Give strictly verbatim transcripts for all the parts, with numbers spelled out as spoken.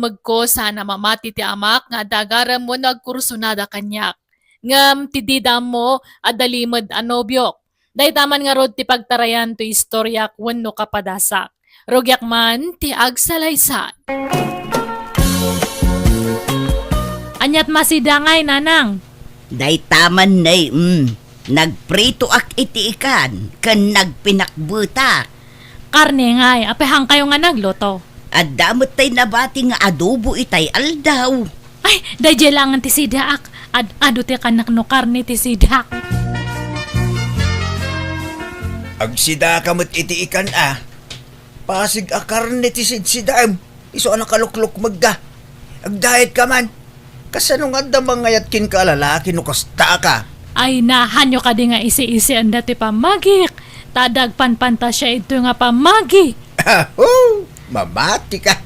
Megko, saan a mamati ti amak nga adda agarem wenno agkursunada kaniak. Ngem ti dida ammo, adda limed a nobiok. Dayta man ngarud ti pagtarayan toy istoriak wenno kapadasak. Rugiak man ti agsalaysay. Aniat masida ngay, nanang? Dayta man, nay, mm. Nagpritoak iti ikan ken nagpinakbetak. Karne ngay, apay, haankayo nga nagluto? Adda met tay nabati nga adobo itay aldaw. Ay, daydiay laengen ti sidaak. Ad-adu ti kanak no karne ti sidaak. Agsidaka met iti ikan a. Pasig a karne ti sidsidaem, isu a nakaluklukmegda. Agdiet ka man. Kasano nga adda mangayat kenka a lalaki no kasta ka? Ay, nahanyo kadi nga isi-isian dati pammagik, ta adda agpanpantasia idtoy nga pammagi. Aho! Mamati ka.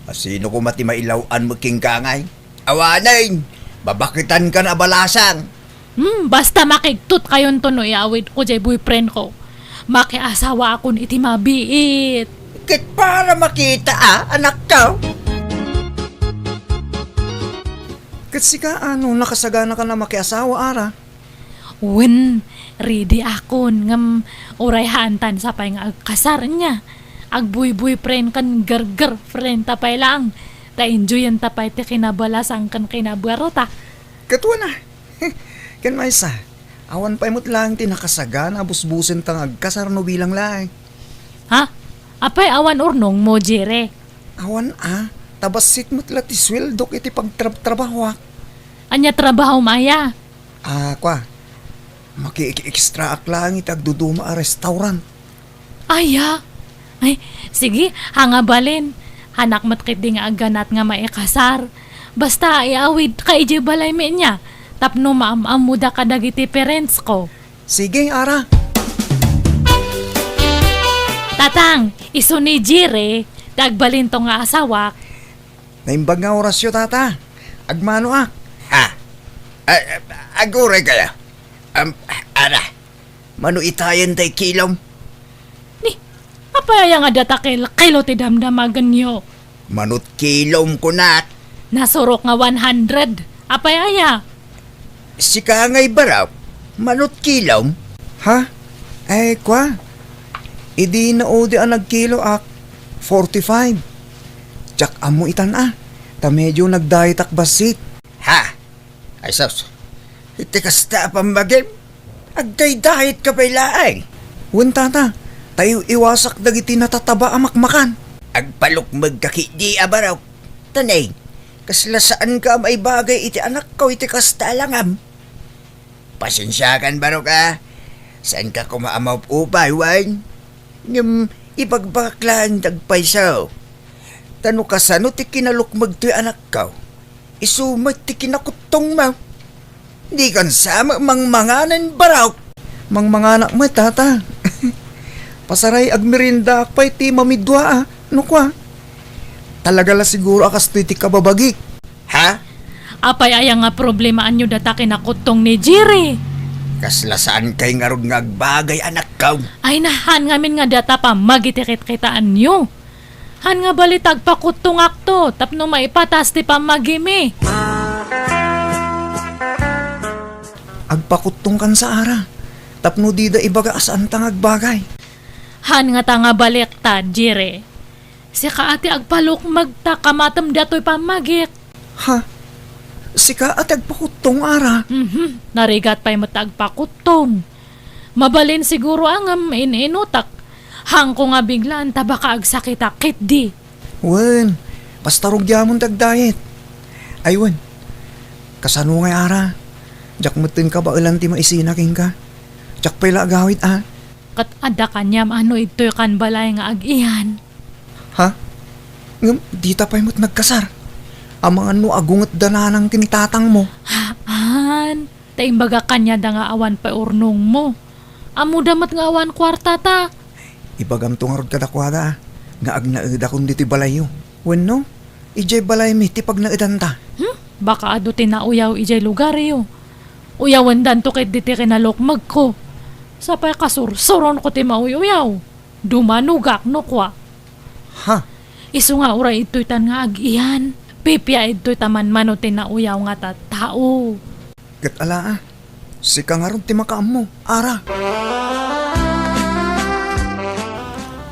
Asino koma ti mailaw-an met kenka ngay? Awanen, babaketan ka na balasang. Hmm, basta makigtot kayonto no iawid ko jay boyfriend ko. Makiasawa akon iti mabiit. Ket para makita a, anak ko. Ket sika, ano, nakasagana ka na makiasawa, ara? Wen, ready akon, ngem uray haantan sapay nga agkasar nia. Agboy-boyfriend ken girlfriend ta pay laeng. Ta enjoyen ta pay ti kinabalasang ken kinabuarota. Ket wen a. Ken maysa, awan pay met laeng ti nakasagana a busbusenta nga agkasar no bilang laeng. Ha? Apay awan urnongmo, Jere? Awan a, ta bassit met la ti sueldok iti pagtrabtrabahoak. Ania trabahom aya? Ah, kua, makiek-extraak laeng iti agduduma a restaurant. Aya? Ay, sige, haan nga balin. Haanak met ketdi nga agganat nga maikasar. Basta iawidka idiay balaymi nia, tapno maam-ammoda kadagiti parents ko. Sige, ara. Tatang, isu ni Jire, ti agbalinto nga asawak. Naimbag nga orasyo, tata. Agmanoak. Ha? A-, a-, aguray kaya? Am, ara. Mano itayen tay kilom? Ni, apay aya nga data kil-, kilo ti damdamagenyo? Manot kilom, kunak. Nasurok nga one hundred. Apay aya? Sika ngay barok, manot kilom? Ha? Ay, kua. Idi naudi a nagkiloak, forty-five. Diak ammo itan a, ta medio nagdayetak bassit. Ha? Ay, sus. Iti kasta a pammagim, agdaydayetka pay laeng. Wen, tata, ta iw-iwasak dagiti natataba a makmakan. Agpalukmegka ketdi a barok. Tanay, kasla saanka a maibagay iti anakko iti kasta a langam. Pasensiakan, barok a. Saanka koma a maupupay, wen? Ngem ibagbagak laeng ti agpayso. Ta no kasano ti kinalukmeg toy anakko, isu met ti kinakuttongmo. Dikan sa met mangmanganen, barok. Mangmanganak met, tata. Pasaray agmeriendaak pay ti mamidua a, no kua. Talaga la siguro a kastoy ti kababagik. Ha? Apay aya nga problemaanyo data kinakuttong ni Jerry? Kasla saankay ngarud nga agbagay, anakko. Ay, nahan ngamin nga data pammagiti kitkitaanyo. Han nga bali ta agpakuttongakto tapno maipatas ti pammagimi. Agpakuttongkan sa ara, tapno dida ibaga a saanta nga agbagay. Han nga ta nga baliktad, Jerry. Sika a ti agpalukmeg ta kamatem datoy pammagik. Ha? Sika a ti agpakuttong, ara? Mhm. Narigat pay met ta agpakuttong. Mabalin siguro a ngem in-inutak. Hanko nga biglaan ta baka agsakitak ketdi. Wen, basta rugiamon ti agdayet. Ay wen, kasano ngay ara? Diak metten kabaelan ti maisina kenka. Diak pay la agawid a. Ket adda kaniam a no idtoy kan balay nga ag-iyan. Ha? Ngem dita pay met nagkasar? Amangan no agungetda nanang ken tatangmo. Haan, ta imbagak kaniada nga awan pay urnongmo. Ammoda met nga awan kuartata. Ibagamto ngarud kadakuada, a, nga agnaedakon ditoy balayyo. Wenno, idiay balaymi ti pagnaedanta. Hmm? Baka adu ti nauyaw idiay lugaryo. Uyawendanto ketdi ti kinalukmegko. Sapay kasursuronko ti mauy-uyaw. Dumanogak no kua. Ha? Isu nga uray idtoytan nga agiyan, pipia idtoy ta manmano ti nauyaw nga tattao. Ket ala, a, sika ngarud ti makaammo, Ara.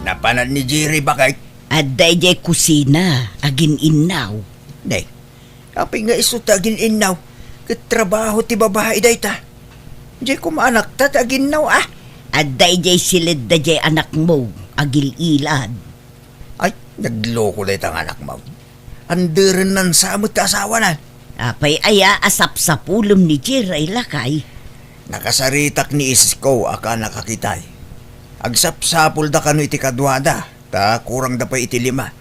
Napanan ni Jerry, baket? Adda idiay kusina, agin-innaw. Ne, apay nga isu ti agin-innaw? Ket trabaho ti babai dayta. Diay koma anakta ti aginnaw, a? Adda idiay siledda diay anakmo, agil-ilad. Ay, nagloko dayta nga anakmo. Anderenna sa met ti asawana. Apay aya a sapsapulem ni Jerry, lakay? Nakasaritak ni isko a kannakakitay. Agsapsapulda kano iti kaduada, ta kurangda pay iti lima.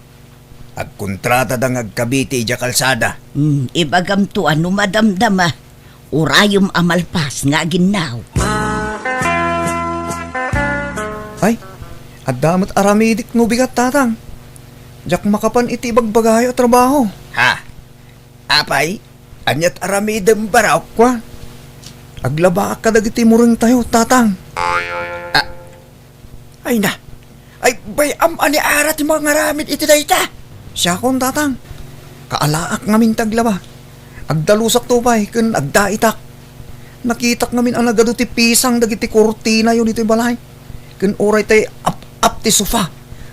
Agkontratada nga agkabiti idiay kalsada. Hmm, ibagamto a no madamdama, urayem a malpas nga aginnaw. Ay, adda met aramidek no bigat, Tatang. Diak makapan iti ibagbagayo a trabaho. Ha? Apay, aniat aramidem, barok? Kua, aglabaak kadagiti murengtayo, Tatang. Ah, Ay na. Ay, bay-am a ni Ara ti mangaramid iti dayta. Siakon, Tatang. Kaalaak ngamin ti aglaba. Agdalusakto pay ken agdaitak. Nakitak ngamin a nagadu ti pisang dagiti kurtinayo ditoy balay. Ken uray tay ap-ap ti sofa,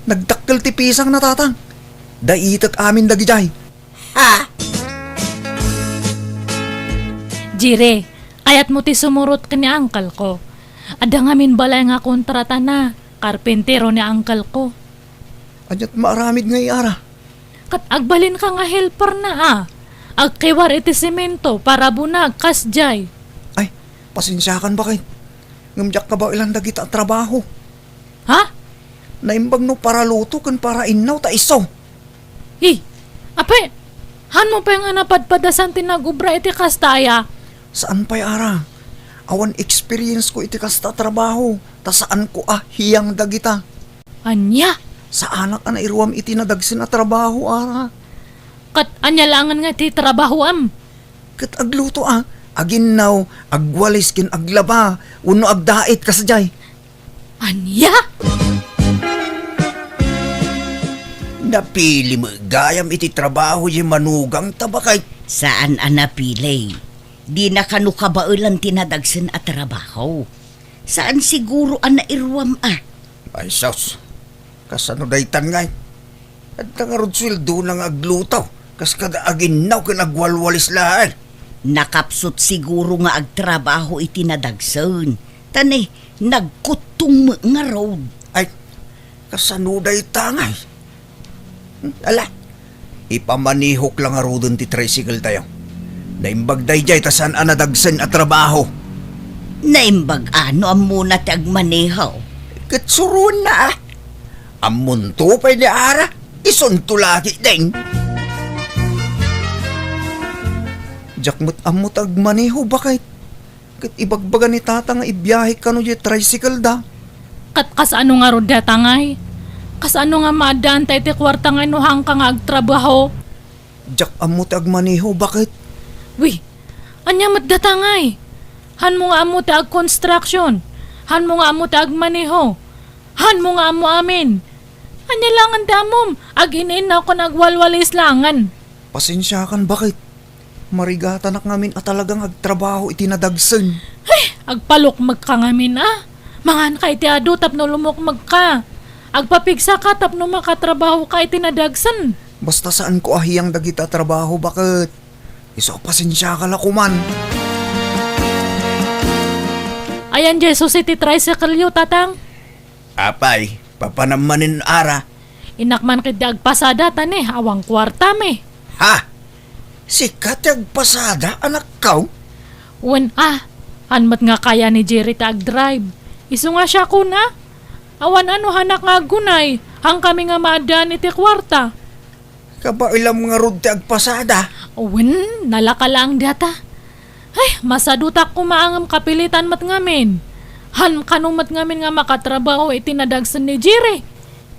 nagdakkel ti pisangna, Tatang. Daitek amin dagidiay. Ha? Jire, kayatmo ti sumurot ken ni uncle ko. Adda ngamin balay nga kontratana, karpintero ni uncle ko. Aniat maaramid ngay, Ara? Ket agbalinka nga helperna, a. Agkiwar iti semento, parabunag, kasdiay. Ay, pasensiakan, baket. Ngem diak kabaelan dagita a trabaho. Ha? Naimbag no paraluto ken parainnaw ta isu. Hi, apay, hanmo pay nga napadpadasan ti nagubra iti kasta aya? Saan pay, Ara. Awan experience ko iti kasta a trabaho, ta saan ko a hiyang dagita. Ania? Saanak a nairuam iti nadagsen a trabaho, Ara. Ket ania laengen nga ti trabahoam? Ket agluto a, aginnaw, agwalis ken aglaba, wenno agdait kasdiay. Ania? Napili met gayam iti trabaho diay manugangta, baket? Saan a napili. Dina kano kabaelan ti nadagsen a trabaho. Saan siguro a nairuam a. Ay, sus. Kasano daytan ngay? Adda ngarud sueldona nga agluto, kas kada aginnaw ken agwalwalis laeng. Nakapsut siguro nga agtrabaho iti nadagsen, ta ne, nagkuttong met ngarud. Ay, kasano dayta ngay? Hmm, ala, ipamanehok la ngaruden ti tricycle tayo. Naimbag daydiay ta saan a nadagsen a trabaho. Naimbag a no ammona ti agmaneho. Ket suroenna a. Ammonto pay ni Ara, isunto la ketdin. Diak met ammo ti agmaneho, baket. Ket ibagbaga ni Tata nga ibiahe kano diay tricycle da. Ket kasano ngarud dayta ngay? Kasano nga maaddaanta iti kuarta ngay no haanka nga agtrabaho? Diak ammo ti agmaneho, baket? Wi, ania met dayta ngay? Hanmo nga ammo ti agconstruction? Hanmo nga ammo ti agmaneho? Hanmo nga ammo amin? Ania laengen ti ammom? Agin-innaw ken agwalwalis laengen. Pasensiakan, baket. Marigatanak ngamin a talagang agtrabaho iti nadagsen. Ay, agpalukmekka ngamin a. Manganka iti adu tapno lumukmekka. Agpapigsaka tapno makatrabahoka iti nadagsen. Basta saanko a hiyang dagita a trabaho, baket. Isu a pasensiaka la koman. Ayan diay susi ti tricycle-yo, Tatang. Apay, papanam manen, Ara? Innak man ketdi agpasada ta ne, awan kuartam. Ha? Sika ti agpasada, anakko? Wen a, han met nga kaya ni Jerry ti agdrive. Isu nga siakon a. Awan a no hanak nga aggunay, haankami nga maaddaan iti kuarta. Kabaelam ngarud ti agpasada? Wen, nalaka laeng dayta. Ay, masadutak koma ngem kapilitan met ngamin. Han kano met ngamin nga makatrabaho iti nadagsen ni Jerry.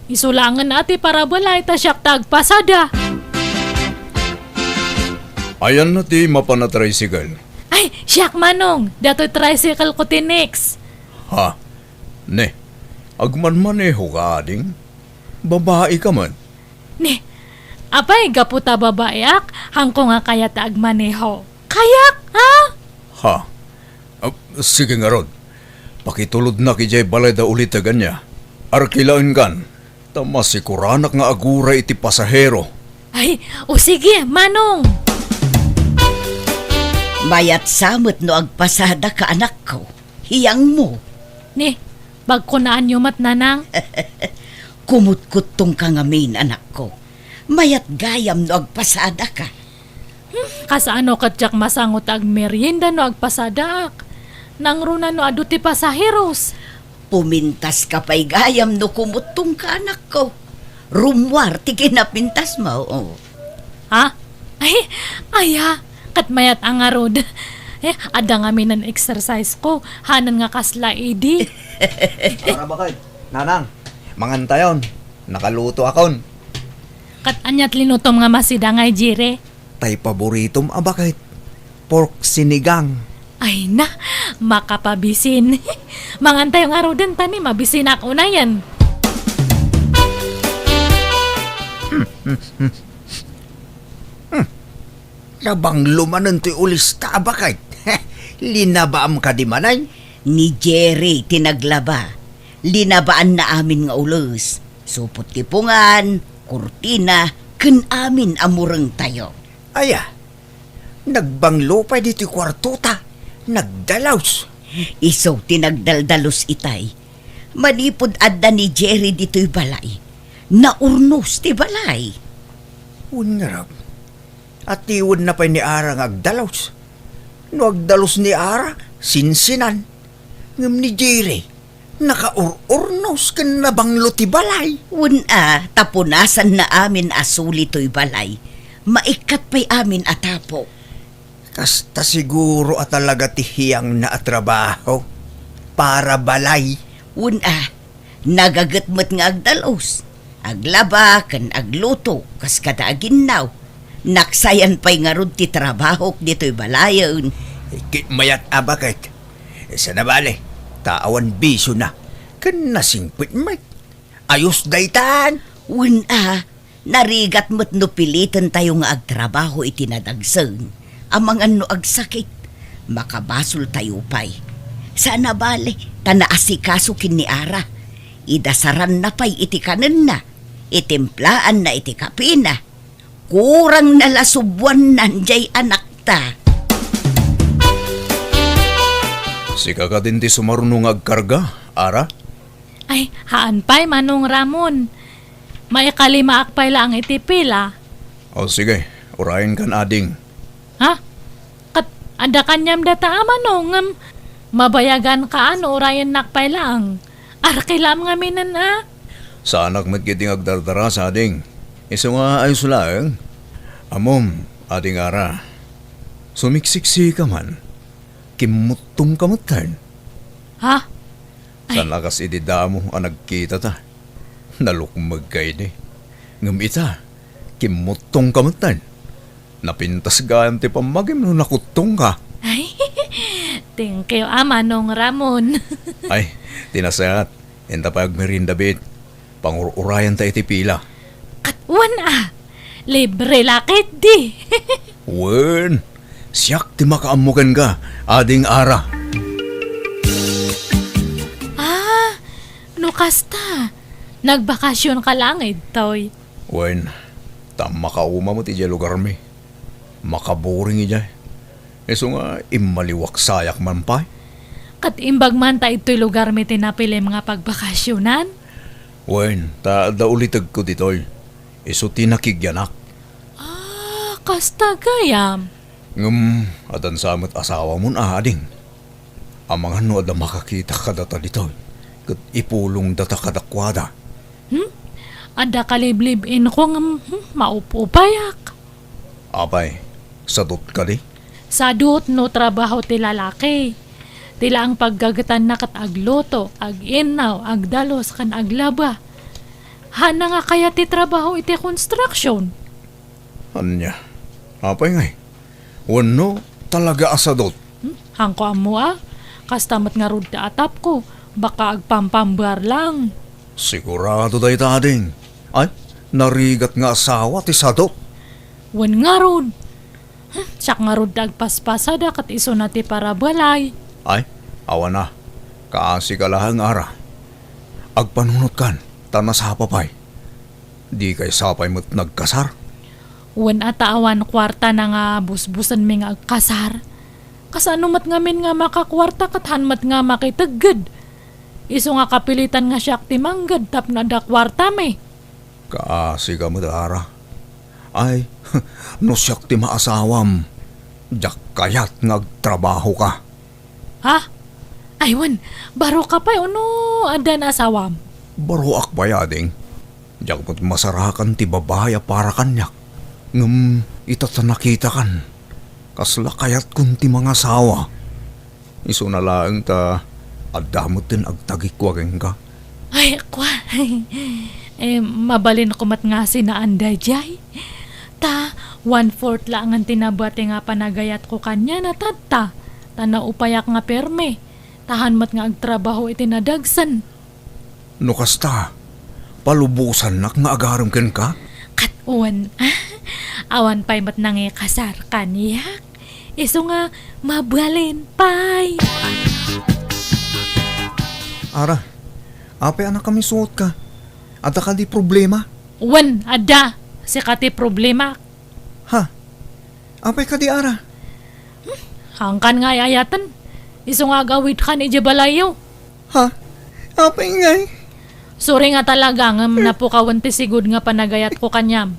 Isu laengen a ti parabelay ta siak ti agpasada. Ayanna ti mapan a tricycle? Ay, siak, Manong. Datoy tricycle ko ti next. Ha? Ne, agmanmaneho ka, ading? Babai ka man? Ni, apay, gapu ta babaeak, haanko nga kayat ti agmaneho. Kayak, ha? Ha? Ah, sige ngarud. Pakitulodnak idiay balay da Uliteg ania. Arkilaenkan, ta masikuranak nga aguray iti pasahero. Ay, o sige, Manong. Mayat sa met no agpasadaka, anakko. Hiyangmo. Ni, pagkunaanyo met, Nanang. Kumutkuttongka ngamin, anakko. Mayat gayam no agpasadaka. Hmm, kasano ket diak masango ti agmerienda no agpasadaak? Nangruna no adu ti pasaheros. Pumintaska pay gayam no kumuttongka, anakko. Rummuar ti kinapintasmo. Ha? Ay, aya, ket mayat a ngarud. Eh, adda ngamin exercise ko, hanan nga kasla idi. Tara, bakay. Nanang, mangantayon. Nakalutoakon. Ket aniat linutom nga masida ngay, Jire? Tay paboritom a baket, pork sinigang. Ay na, makapabisin. Mangantayo ngaruden ta ni mabisinak unayen. Hmm. Nabanglo manen toy ulista a baket. Linabaam kadi manen? Ni Jerry ti naglaba. Linabaanna amin nga ules. Supot ti pungan, kurtina, ken amin a murengtayo. Aya, nagbanglo pay ditoy kuartota. Nagdalus. Isu ti nagdaldalos itay. Manipud adda ni Jerry ditoy balay, naurnos ti balay. Wen ngarud, atiwenna pay ni Ara nga agdalus. No agdalus ni Ara, sinsinan. Ngem ni Jerry, nakaur-urnos ken nabanglo ti balay. Wen a, ta punasanna amin a suli toy balay. Maikkat pay amin a tapo. Kasta siguro a talaga ti hiyangna a trabaho para balay. Wen a, nagaget met nga agdalus, aglaba ken agluto kas kada aginnaw. Naksayan pay ngarud ti trabahok ditoy balayen. Ket mayat a baket. Sana bale, ta awan bisiona. Ken nasingpet met. Ayos daytan. Wen a, narigat met no pilitentayo nga agtrabaho iti nadagsen, amangan no agsakit, makabasoltayo pay. Sana bale, ta naasikaso ken ni Ara. Idasaranna pay iti kanenna, itimplaanna iti kapina. Kurangna la subuannan jay anakta. Sika kadin ti sumaruno nga agkarga, Ara? Ay, haan pay, Manong Ramon. Maikalimaak pay laeng iti pila. O, sige, urayenkan, ading. Ha? Ket adda kaniam data a Manong, ngem mabayaganka a no urayennak pay laeng. Arkilaam ngaminen a. Saanak met ketdi nga agdardara, ading. Isu nga ayos laeng. Ammom, ading Ara. Sumiksiksika man. Kimmuttongka metten. Ha? Ay. Saan a kas idi damo a nagkitata. Nalukmegka idi. Ngem ita, kimmuttongka metten. Napintas gayam ti pammagim no nakuttongka. Ay, thank you a Manong Ramon. Ay, ti nasayaat, inta pay agmerienda biit. Pangur-urayanta iti pila. Ket wen a, libre la ketdi. Wen, siak ti makaammo kenka, ading Ara. Ah, no kasta, nagbakasionka laeng ditoy. Wen, ta makauma met idiay lugarmi. Makaboring idiay. Isu nga immaliwak sayak man pay. Ket imbag man ta ditoy lugarmi ti napilim nga pagbakasionan? Wen, ta adda ulitegko ditoy. Isu ti nakigyanak. Ah, kasta gayam. Ngem, adda sa met asawamon a, ading. Amangan no adda makakita kadata ditoy, ket ipulongdata kadakuada. Hmm? Adda kaliblib-inko ngem, hmm, maup-upayak. Apay, sadot kadi? Sadot no trabaho ti lalaki. Ti laeng paggagetanna ket agluto, ag-innaw, agdalus, ken aglaba. Haanna nga kayat ti trabaho iti construction. Ania? Apay ngay? Wenno, talaga a sadot? Hmm, haanko ammo a. Kasta met ngarud ti atapko, baka agpampambuar lang. Sigurado dayta, ading. Ay, Narigat nga asawa ti sadot. Wen ngarud. Hmm, siak ngarud ti agpaspasada ket isuna ti parabalay. Ay, awan a. Kaasi ka laeng, Ara. Agpanunotkan, ta nasapa pay. Dikay sapay met nagkasar? Wen a ta awan kuartana nga busbusenmi nga agkasar. Kasano met ngamin nga makakuarta ket han met nga makitegged? Isu nga kapilitan nga siak ti mangged tapno adda kuartami. Kaasi ka met, Ara. Ay, no siak ti maasawam, diak kayat nga agtrabahoka. Ha? Ay, wen, baro ka pay, ono addan asawam? Baroak pay, ading. Diak met masarakan ti babai a para kaniak. Ngem ita ta nakitakan, kasla kayatkon ti mangasawa. Isuna laeng ta adda met ti agtagikua kenka. Ay, kua. Eh, mabalinko met nga sinaan daydiay. Ta, one-fourth laengen ti nabati nga panagayatko kaniana tatta. Ta naupayak nga permi. Ta han met nga agtrabaho iti nadagsen. No kasta, palubosannak nga agarem kenka? Ket wen, ah, awan pay met nangikasar kaniak. Isu nga mabalin pay. Ara, apay a nakamisuotka? Adda kadi problema? Wen, adda. Sika ti problema. Ha? Apay kadi, Ara? Hmm, haankan nga ay-ayaten. Isu nga agawidkan idiay balayyo. Ha? Apay ngay? Sorry nga talaga ngem napukawen ti sigud nga panagayatko kaniam.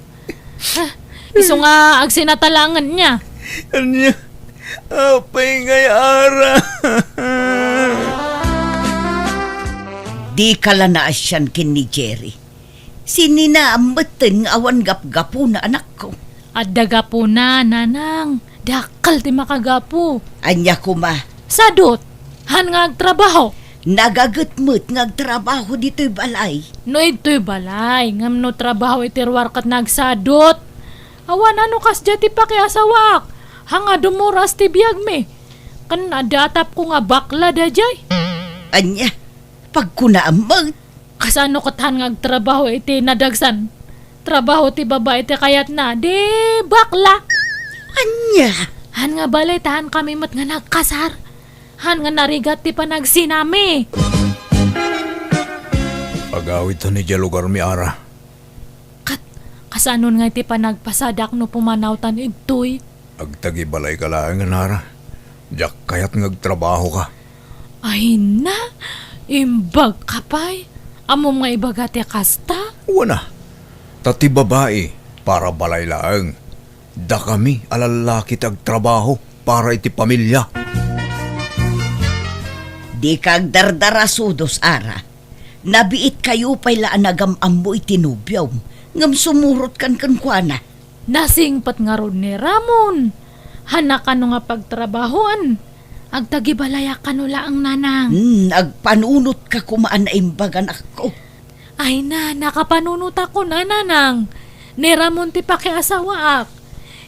Ha? Isu nga agsinatalaengen nia. Ania? Apay ngay, Ara? Dika la naasian ken ni Jerry. Sinina metten nga awan gapgapuna, anakko? Adda gapuna, nanang. Dakkel ti makagapu. Ania koma? Sadot. Han nga agtrabaho. Nagaget met nga agtrabaho ditoy balay. No idtoy balay, ngem no trabaho iti ruar ket nagsadot. Awan a no kasdiay ti pakiasawaak. Haan nga dummuras ti biagmi. Ken adda atapko nga bakla daydiay. Ania? Pagkunaam met. Kasano ket han nga agtrabaho iti nadagsan? Trabaho ti babai ti kayatna, di bakla. Ania? Han nga balay ta han kami met nga nagkasar. Han nga narigat ti panagsinami. Agawidtan idiay lugarmi, Ara. Ket, kasanon nga iti panagpasadak no pumanawtan igtoy? Agtagibalayka laengen, Ara. Diak kayat nga agtrabahoka. Ay na, imbagka pay. Ammom nga ibaga ti kasta? Wen a, ta ti babai para balay laeng. Dakami a lallaki ti agtrabaho para iti pamilia. Dika agdardarasudos, Ara. Nabiitkayo pay la a nagam-ammo iti nobiom, ngem sumurotkan kenkuana. Nasingpet ngarud ni Ramon. Hanna kano nga pagtrabahoan. Agtagibalayak kano laeng, nanang. Hmm, agpanunotka koma a naimbag, anakko. Ay na, nakapanunotakon a, nanang. Ni Ramon ti pakiasawaak.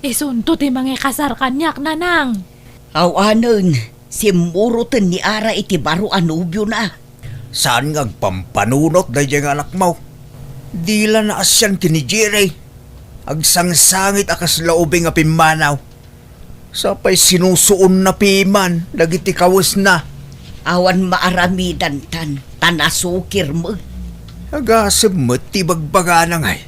Isunto ti mangikasar kaniak, nanang. Awanen, simmuroten ni Ara iti baro a nobiona. Saan nga agpampanunot daydiay nga anakmo? Di la naasian ken ni Jerry. Agsangsangit a kasla ubing a pimmanaw. Sapay sinusuonna piman dagiti kawesna. Awan maaramidantan, ta nasukir met. Agasem met ti ibagbagana ngay.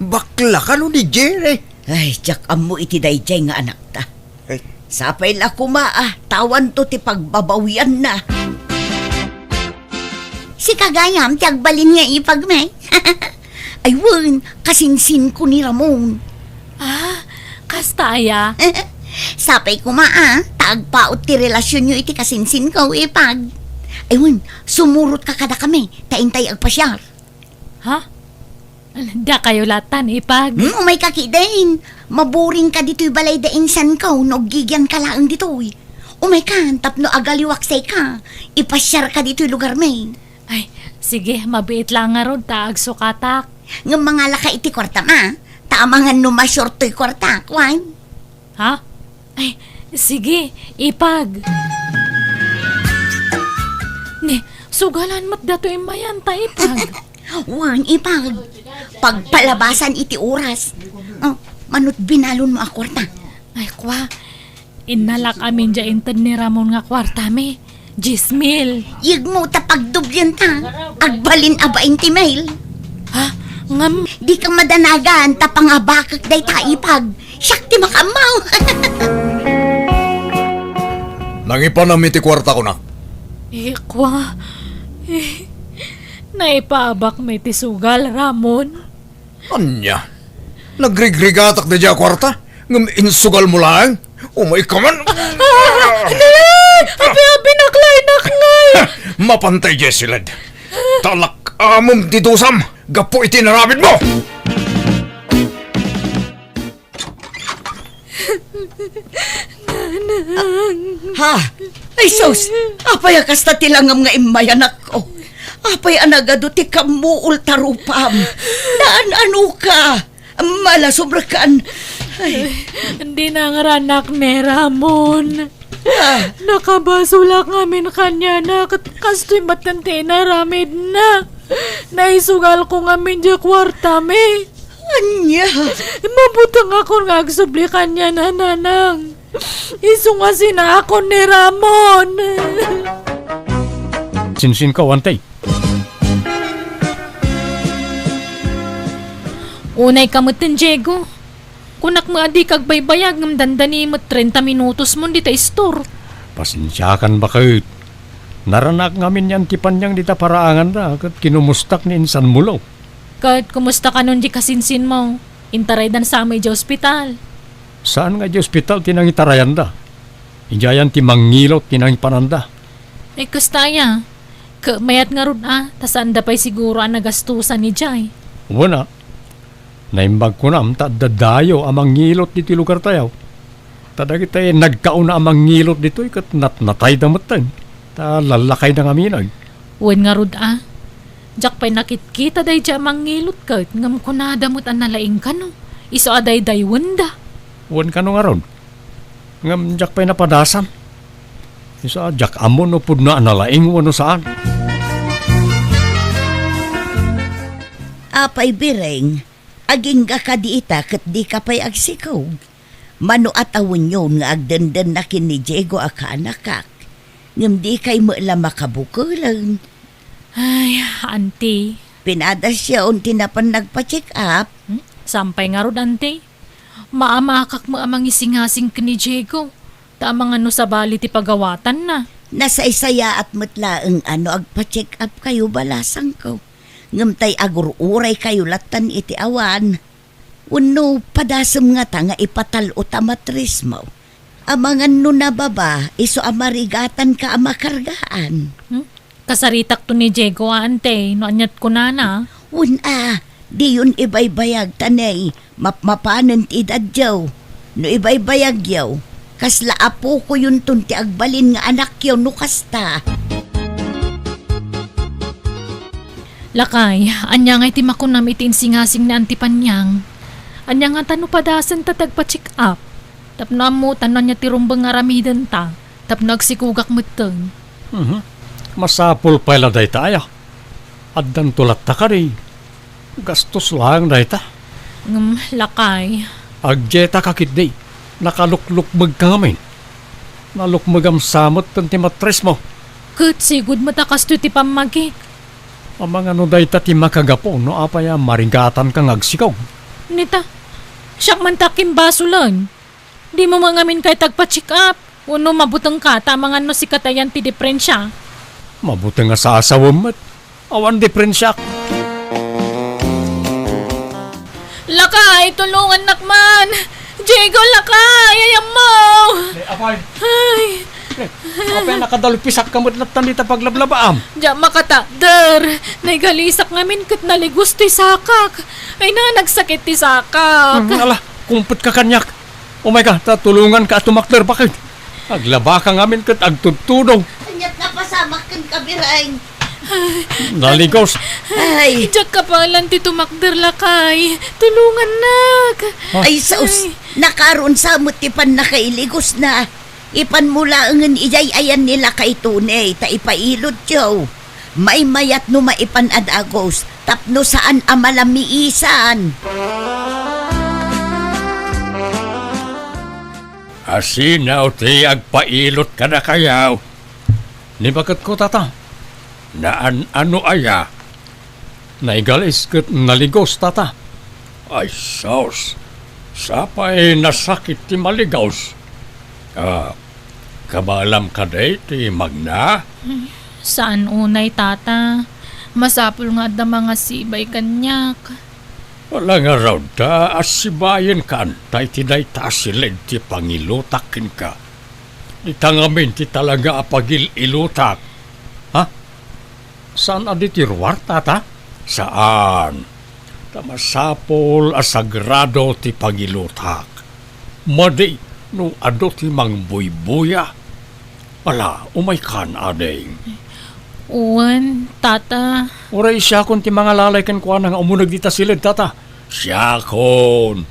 Bakla kano ni Jerry? Ay, diak ammo iti daydiay nga anakta. Ay. Sapay la koma a, ta awanto ti pagbabawianna. Sika gayam ti agbalin nga ipagmi. Ay wen, kasinsinko ni Ramon. Ah, kasta aya? Sapay koma a, ta agpaut ti relasionyo iti kasinsinko, ipag. Ay wen, sumurotka kadakami, ta intay agpasiar. Ha? Dakayo latan, ipag? Hmm, umayka ketdin. Maburingka ditoy balay da insanko no aggigianka laeng ditoy. Umaykan tapno agaliwak sika. Ipasiarka ditoy lugarmi. Ay, sige, mabiit la ngarud ta agsukatak. Ngem mangalaka iti kuartam a, ta amangan no masior toy kuartak, wen? Ha? Ay, sige, ipag. Ne, sugalan met dato immayan ta, ipag. Wen, ipag. Pagpalabasan iti oras. Oh, manut binalonmo a kuarta. Ay, kua. Innalak amin dia inted ni Ramon nga kuartami. Diez mil. Yegmo ta pagdoblienta. Agbalin a bainte mil. Ha? Ngem? Dika madanagan ta pangabakek dayta ipag. Siak ti makaammo. Nangipanam iti kuarta, kunak. Eh, kua. Eh, naipaabakmi ti sugal, Ramon. Ania? Nagrigrigatak daydiay a kuarta? Ngem insugalmo laeng? Umayka man! Ah! Nay! Abi-abi, naklainak ngay! Mapantay, Jessiled. Talak-amem ti dusam gapu iti inaramidmo! Nanang. Ha? Ay, sus! Apay a kasta ti langam nga immay, anakko? Apay a nagadu ti kammuol ta rupam? Naan-ano ka? Malasubrekan. Ay. Ay, dina ngarud, anak, ni Ramon. Ah. Nakabasolak ngamin kaniana, ket kastoy met ti inaramidna. Naisugalko ngamin diay kuartami. Ania? Mabutengakon nga agsubli kaniana, nanang. Isu nga sinaakon ni Ramon. Sinsinko, Auntie. Unayka metten, Diego. Kunak met a dika agbaybayag ngem dandani met trenta minutosmon dita istor. Pasensiakan, baket. Naranak ngamin ni Auntie Paniang dita paraanganda ket kinumustak ni insan Mulo. Ket kumusta kanon di kasinsinmo? Intaraydan sa met idiay ospital. Saan nga idiay ospital ti nangitarayanda. Idiayan ti mangngilot ti nangipananda. Ay, kasta aya. Ket mayat ngarud a, ta saanda pay siguro a nagastosan idiay. Wen a, naimbag kunam ta adda dayo a mangngilot ditoy lugartayo. Ta dagiti nagkauna a mangngilot ditoy ket natnatayda metten, ta lallakayda ngamin. Wen ngarud a, diak pay nakitkita daydiay a mangngilot ket ngem kunada met a nalaing kano, isu a daydayawenda. Wen kano ngarud. Ngem diak pay napadasan. Isu a diak ammo no pudno a nalaing wenno saan. Apay, Bireng, agingga kadi ita ket dika pay agsikog? Mano a tawenyon nga agdendenna ken ni Diego a kaanakak, ngem dikay met la makabukelen. Ay, Auntie. Pinadasyon ti napan nagpa-check up? Hmm? Saan pay ngarud, Auntie? Maamakak met a mangisingasing ken ni Diego, ta amangan no sabali ti pagawatanna. Nasaysayaat met laeng a no agpa-check up kayo, balasangko. Ngem tay agur-uraykayo lattan iti awan. Wenno padasem ngata nga ipatal-o ta matrismo? Amangan no nababa, isu a marigatanka a makargaan. Hmm? Kasaritakto ni Diego a, Auntie, no aniat kunana. Wen a, diyon ibaybayag ta nay, mapmapanen ti edadyo. No ibaybayagyo, kasla apokoyonton ti agbalin nga anakyo no kasta. Lakay, ania ngay ti makunam iti insingasing ni Auntie Paniang? Ania ngata no padasenta ti agpa-check up? Tapno ammotan no ania ti rumbeng nga aramidenta, tapno agsikogak metten. Mhm. Masapul pay la dayta aya. Addanto latta kadi. Gastos laeng dayta. Ngem, lakay. Agdieta ka ketdi. Nakaluklukmeg ka ngamin. Nalukmegam sa metten ti matrismo. Ket sigud met a kastoy ti pammagik. Amangan no dayta ti makagapu no apay a marigatanka nga agsikog. Nita, siak man ti akimbasolen. Dimo met ngamin kayat agpa-check up? Wenno mabutengka ta amangan no sika ti ayan ti diperensia? Mabuteng a saasawem met. Awan diperensiak. Lakay, tulongannak man! Diego, lakay! Ay, ammo! Eh, apay! Ay! Eh, apay, nakadalpisak ka met lattan dita paglablabaam? Diak makatakder. Naigalisak ngamin ket naligos ti sakak. Ay na, nagsakit ti sakak. Hmm, ala, kumpet ka kaniak. Umayka, ta tulonganka a tumakder, baket. Aglabaka ngamin ket agtudtudong. Kaniak napasamak kenka, Bireng. Naligos. Ay. Diak kapalan ti tumakder, lakay. Tulongannak. Ah. Ay, sus. Ay. Nakaron sa met ti pannakailigosna. Ipanmo laengen idiay ayan ni lakay Tony, ta ipailodyo. Maymayat no maipan a dagus. tapno saan a malamiisan. Asino ti agpailot kadakayo? Ni baketko, tata. Naan-ano aya? Naigalis ket naligos, tata. Ay, sus! Sapay nasakit ti maligos. Ah, kabaelam kadi ti magna? Saan unay, tata. Masapul nga adda mangasibay kaniak. Wala ngarud ta asibayenka anta iti dayta a siled ti pangilutak kenka. Dita ngamin ti talaga a pagil-ilutak. Ha? Saan a di ti ruar, tata? Saan. Ta masapul a sagrado ti pangilutak. Madi no adu ti mangbuybuya. Ala, umaykan, ading. Wen, tata. Uray siakon ti mangalalay kenkuana nga umuneg dita siled, tata. Siakon.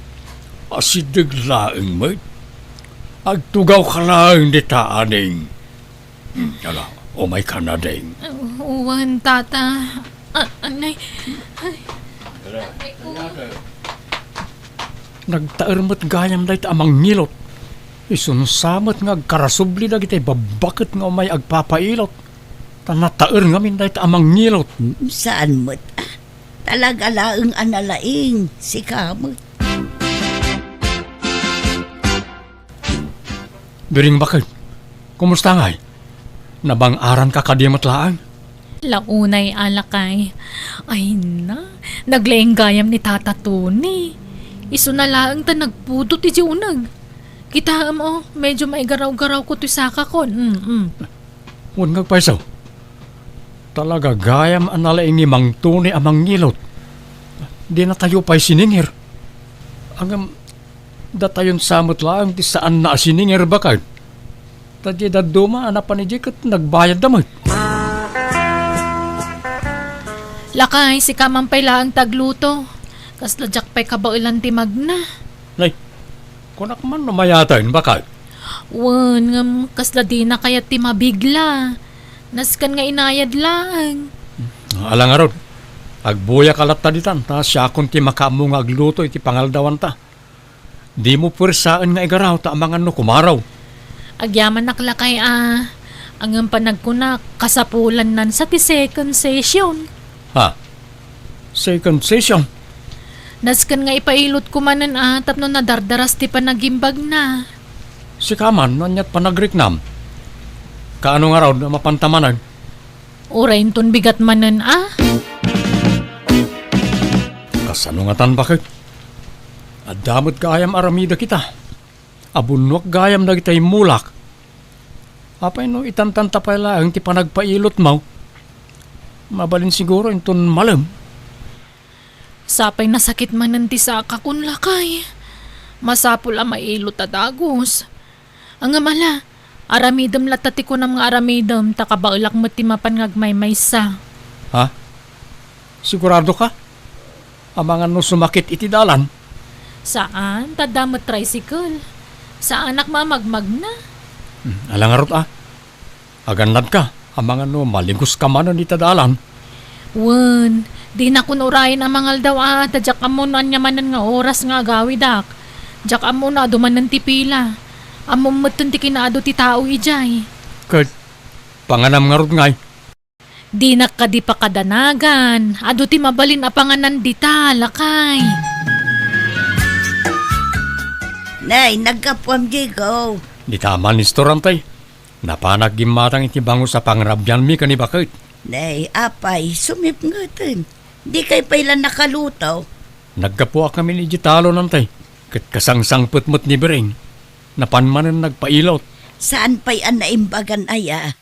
Asideg laeng met. Agtugawka laeng dita, ading. Hmm, ala, umaykan, ading. Wen, tata. A-, anay. Ay. Nagtaer met gayam dayta a mangilot. Isunsa met nga agkarasubli dagiti babbaket nga umay agpapailot. Ta nataer ngamin dayta a mangilot. Saan met, ah. Talaga laeng a nalaing, sika met. Biring, baket. Kumusta ngay? Nabang-aranka kadi met laeng? Launay, a lakay. Ay na, naglaing gayam ni Tata Tony. Isuna laeng ta nagpudot iti uneg. Kitaem, o, medyo maigaraw-garawko toy sakakon. Mm, mm. Wen nga agpayso. Talaga gayam a nalaing ni Mang Tony a mangilot. Dinatayo pay siningir. Ngem, datayon sa met laeng ti saanna a siningir, baket. Ta diay dadduma a napan idiay ket nagbayadda met. Lakay, sika man pay laeng ti agluto. Kasla diak pay kabaelan ti magna. Nay, kunak man no mayaten, baket. Wen, ngem kasla dina kayat ti mabigla. Nasken nga inayad laeng. Ala ngarud, agbuyaka latta ditan, ta siakon ti makaammo nga agluto iti pangaldawanta. Dimo puersaen nga igaraw ta amangan no kumaraw. Agyamanak lakay a, ngem panagkunak, kasapulannan sa ti second session. Ha? Second session? Nasken nga ipailotko manen a tapno nadardaras ti panagimbagna. Sika man, no aniat panagriknam? Kaano ngarud a mapanta manen? Uray inton bigat manen a? Kasano ngatan, baket? Adda met gayam aramidek ita. Abunnuak gayam dagiti immulak. Apay no itantanta pay laeng ti panagpailotmo? Mabalin siguro inton malem. Sapay nasakit manen ti sakakon, lakay. Masapul a mailot a dagus. Ngem ala, aramidem latta ti kunam nga aramidem, ta kabaelak met ti mapan nga agmaymaysa. Ha? Siguradoka? Amangan no sumakit iti dalan? Saan, ta adda met tricycle. Saanak mamagmagna. Hmm, ala ngarud a. Agannadka, amangan no maligoska manen ita dalan. Wen, dinakon urayen a mangaldaw a, ta diak ammo no ania manen nga oras nga agawidak. Diak ammo no adu manen ti pila. Ammom metten ti kinaadu ti tao idiay. Ket, panganam ngarud ngay? Dinak kadi pakadanagan. Adu ti mabalin a panganan dita, lakay. Nay, naggapuam, Diego. Dita man, Nestor, antay. Napanak gimmatang iti bangus a pangrabianmi ken ni baket. Nay, apay, sumipngeten. Dikay pay la nakaluto? Naggapuak ngamin idiay talon, antay. Ket kasangsangpet met ni Biring. Napan manen nagpailot. Saan pay a naimbagan aya?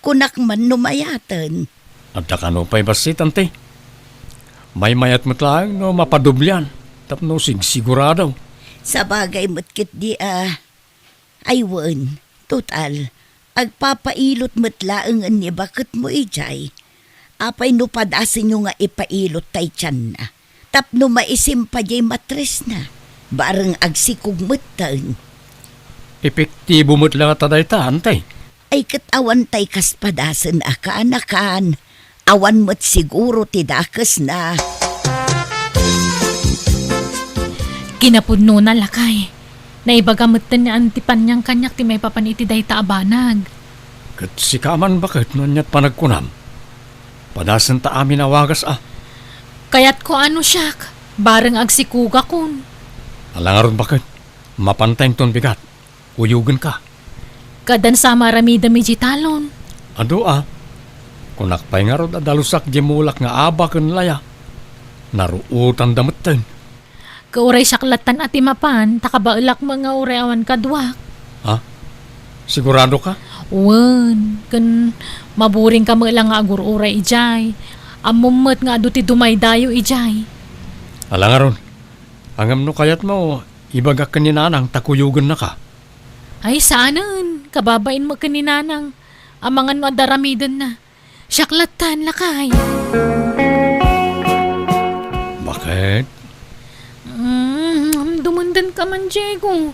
Kunak man no mayaten. Adda kano pay bassit, anti? Maymayat met laeng no mapadoblian tapno sigsigurado. Sabagay met ketdi a, ay wen, total, agpapailot met laengen ni baketmo idiay. Apay no padasenyo nga ipailot tay tianna? Tapno maisimpa diay matresna, bareng agsikog metten. Epektibo met la ngata dayta, anti? Ay ket awan tay kas padasen a kaanakan, Awan met siguro ti dakesna. Kinapudnona, lakay. Naibaga metten ni Auntie Paniang kaniak ti maipapan iti dayta a banag. Ket sika man, baket, no aniat panagkunam? Padasenta amin a wagas a. Kayatko a no siak, bareng agsikugakon. Ala ngarud, baket, mapanta inton bigat. Kuyogenka. Kadan sa maaramidem iti talon. Adu a. Kunak pay ngarud a dalusak di mulak nga aba ken laya. Naruotanda metten. Ket uray siak lattan a ti mapan, ta kabaelak met nga uray awan kaduak. Ha? Sigurado ka? Wen, ken maburing ka met la nga agur-uray idiay. Ammom met nga adu ti dumaydayo idiay. Ala ngarud, ngem no kayatmo, ibagak ken ni Nanang ta kuyogennaka. Ay, saanen. Kababain met ken ni Nanang. Amangan no adda aramidenna. Siak lattan, lakay. Baket? Mm, dumundeng ka man, Diego.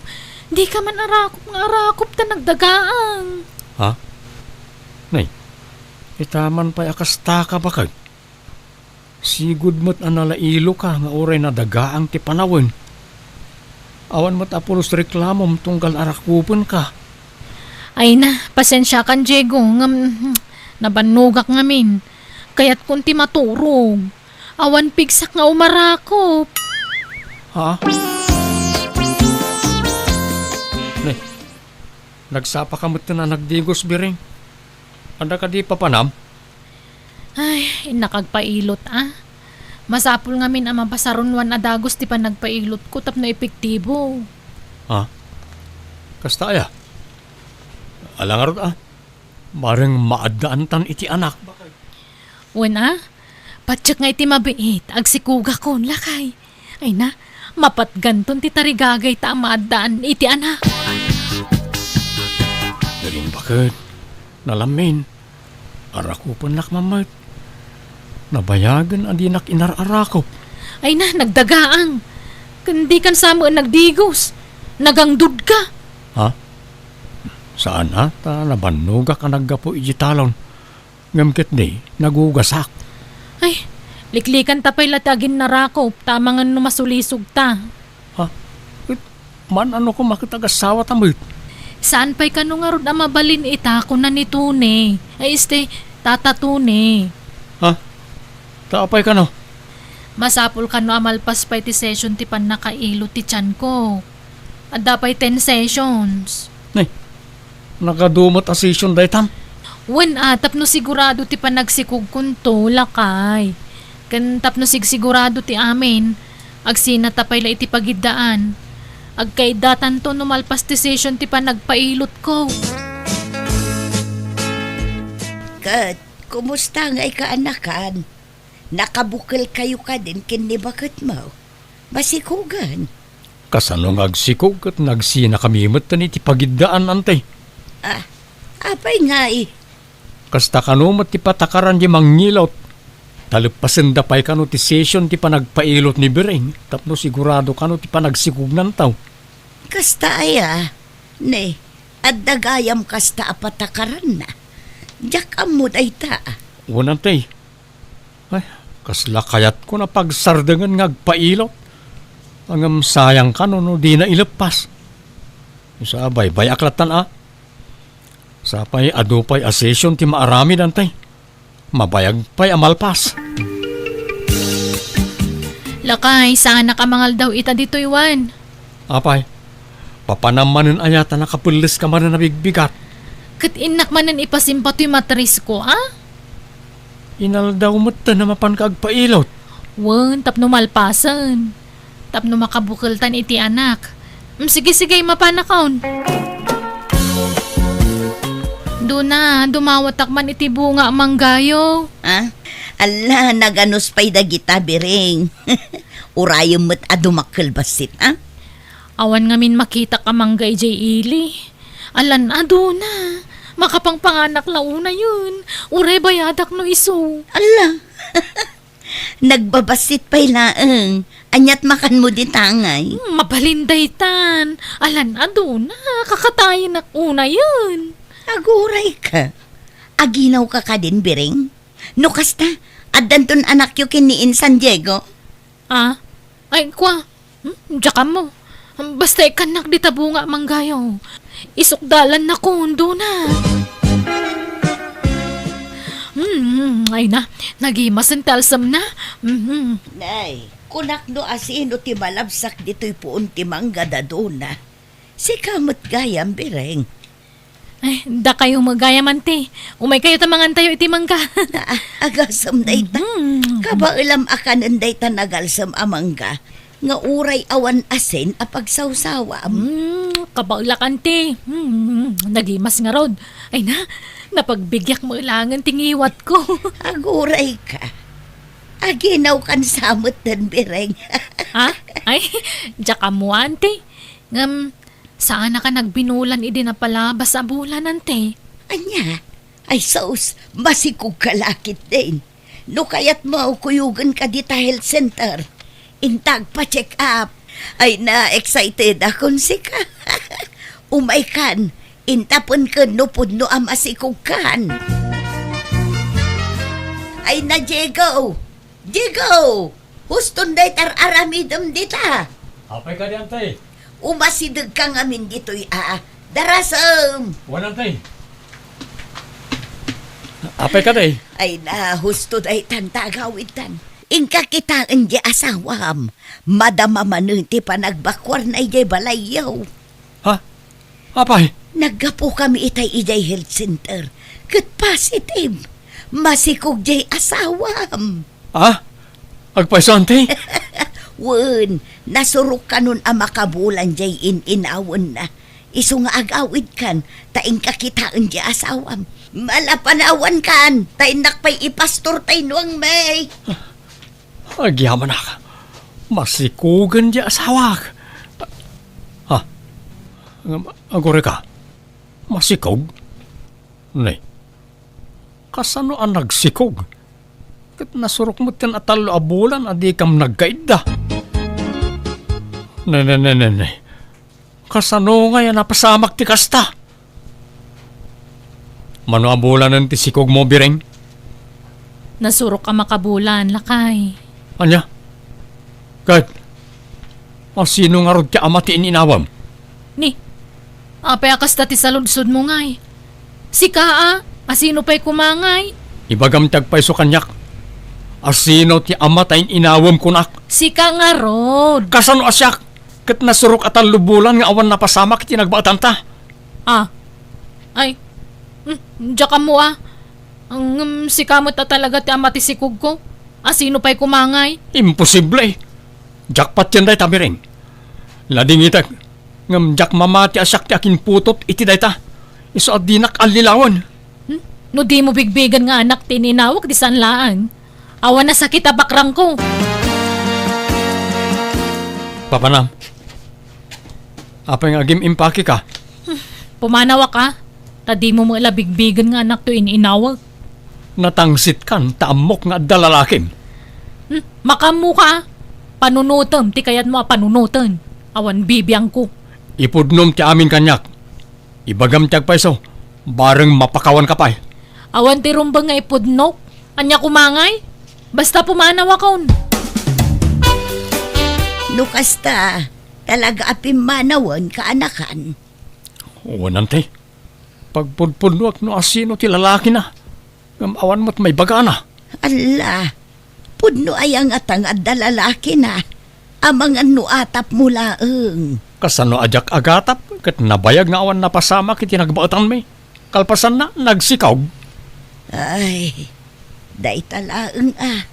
Di ka man arakop nga arakop ta nagdagaang. Ha? Nay, ita man pay a kasta ka, baket? Sigud met a nalailoka nga uray nadagaang ti panawen. Awan met a pulos reklamom tunggal arakopenka. Ay na, pasensiakan, Diego, ngem, hmm, nabannogak ngamin. Kayatkon ti maturog. Awan pigsak nga umarakop. Ha? Ne, nagsapa ka met a nagdigos, Biring. Adda kadi papanam? Ay, innak agpailot, a. Masapul ngamin a mapasarunoan a dagus ti panagpailotko tapno epektibo. Ha? Kasta aya? Ala ngarud, a. Bareng maaddaantan iti anak. Wen, a. Patiek nga iti mabiit, agsikugakon, lakay. Ay na, mapatganton ti tarigagayta a maaddaan iti anak. Biring, baket, nalamin. Arakopennak man met. Nabayagen a dinak inar-arakop. Ay na, nagdagaang. Ken dikan sa met nagdigos. Nagangdudka. Ha? Saan a, ta nabannogak a naggapu iti talon. Ngem ketdi, nagugasak. Ay, liklikanta pay la ti aginnarakop, ta amangan no masulisogta. Ha? Ket man-ano koma ket agasawata met? Saan pay kano ngarud a mabalin ita, kuna ni Tony. Ay, este, Tata Tony. Ha? Ta apay kano? Masapul kano a malpas pay ti session ti pannakailot ti tianko. Adda pay ten sessions. Nay, nagadu met a session daytan? Wen, a, tapno sigurado ti panagsikugkonto, lakay. Ken tapno sigsigurado ti amin, agsinata pay la iti pagiddaan. Agkaiddatanto no malpas ti session ti panagpailotko. Ket, kumusta ngay kaanakan? Nakabukelkayo kadin ken ni baketmo? Masikugan. Kasano nga agsikog ket nagsinakami metten iti pagiddaan, Ante? Ah, apay ngay? Kasta kano met ti patakaran di mangilot. Taleppasenda pay kano ti session ti panagpailot ni Biring tapno sigurado kano ti panagsikugnanto. Kasta aya? Ne, adda gayam kasta a patakaranna. Diak ammo dayta. Wen, Ante. Ay, kasla kayatko a pagsardengen nga agpailot. Ngem sayang kano no dina ileppas. Sa baybay-ak lattan a. Sa pay adu pay a session ti maaramid, Ante. Mabayag pay a malpas. Lakay, saanak a mangaldaw ita ditoy, Juan. Apay, papanam manen aya ta nakapelles ka manen a bigbigat? Ket innak manen ipasimpa toy matrisko, a? Inaldaw metten a mapanka agpailot. Wen, tapno malpasen. Tapno makabukeltan iti anak. Mm, sige, sige, mapanakon. Duna, dumawatak man iti bunga a manggayo. Ah? Alla, naganus pay dagita, Biring. Urayem met a dumakkel bassit, a? Awan ngamin makitak a mangga idiay ili. Alan a duna. Makapangpanganak la unayen. Uray bayadak no isu. Alla. Nagbabassit pay laeng. Aniat makanmo di tangay? Hmm, mabalin daytan. Alan a duna. Kakatayenak unayen. Aguray ka. Aginawka kadin, Biring? No kasta, addanton anakyo ken ni Insan Diego? Ah? Ay, kua. Hmm? Diak ammo. Basta ikkannak dita bunga a manggayo. Isukdalan na kundo na. Hmm, ay na. Nagimasen ti alsem na. Mhm. Nay, kunak no asino ti malabsak ditoy puon ti mangga, daduna. Sika met gayam, Bireng. Ay, dakayo met gayam, anti. Umay kayo ta mangantayo iti mangga. Ah, agasem dayta. Mhm. Kabaelam a kanen dayta nagalsem a mangga nga uray awan asin a pagsawsawam. Hmm, kabaelak, anti. Hmm, nagimas ngarud. Ay na, napagbigiak met laengen ti ngiwatko. Aguray ka. Aginawkan sa metten, Bireng. Ha? Ay, diak ammo, anti. Ngem, saanak a nagbinulan idi napalabas a bulan, anti. Ania? Ay sus, masikog ka la ketdin. No kayatmo, kuyogen ka dita health center. Inta agpa-check up. Ay na, excited akon sika. Umay kan, inta pen ken no pudno a masikog kan. Ay na, Diego! Diego! Huston dayta ar-aramidem dita. Apay kadi, anti? Umasideg ka ngamin ditoy a. Darasem! Wen, anti. Apay kadi? Ay na, husto daytan ta agawidtan. Inka kitaen di asawam. Madama manen ti panagbakuarna idiay balayyo. Ha? Apay? Naggapukami itay idiay health center. Ket positive. Masikog diay asawam. Ah? Agpayso, anti? Wen, nasurok kanon a makabulan diay in-inawenna. Isu nga agawidkan, ta inka kitaen diay asawam. Malapanawankan, ta innak pay ipastor tay nuangmi. Agyamanak. Masikogen diay asawak. Ha? Ngem, aguray ka? Masikog? Ne. Kasano a nagsikog? Ket nasurok met ken a tallo a bulan a dikam nagkaidda. Ne, ne, ne, ne, ne. Kasano ngay a napasamak ti kasta? Mano a bulanen ti sikogmo, Bireng? Nasurok a makabulan, lakay. Ania? Ket, asino ngarud ti ama ti in-inawem? Ni, apay a kasta ti saludsodmo ngay? Sika a, asino pay koma ngay? Ibagam ti agpayso kaniak. Asino ti ama ta in-inawem kunak? Sika ngarud. Kasano a siak? Ket nasurok a tallo bulan nga awan napasamak iti nagbaetanta. Ah. Ay. Hmm, diak ammo a. Ngem sika met a talaga ti ama ti sikogko. Asino pay koma ngay? Imposible. Diak patien dayta, Bireng. Ladingitek. Ngem diak mamati a siak ti akinputot iti dayta. Isu a dinak allilawen. Hmm? No dimo bigbigen nga anak ti in-inawek, di saan laeng. Awan a sakit a bakrangko. Papanam. Apay nga agim-impake ka? Hmm, pumanawak a, ta dimo met la bigbigen nga anakto in-inawek. Natangsitkan ta ammok nga adda lalakim. Hmm, makaammoka a. Panunotem ti kayatmo a panunoten. Awan bibiangko. Ipudnom ti amin kaniak. Ibagam ti agpayso, bareng mapakawanka pay. Awan ti rumbeng nga ipudnok. Ania koma ngay? Basta pumanawakon. No kasta, talaga a pimmanawen, kaanakan. Wen, anti. Pagpudpudnoak no asino ti lalakina. Ngem awan met maibagana. Alla, pudno aya ngata nga adda lalakina? Amangan no atapmo laeng. Kasano a diak agatap ket nabayag nga awan napasamak iti nagbaetanmi? Kalpasanna, nagsikog. Ay, dayta laeng a.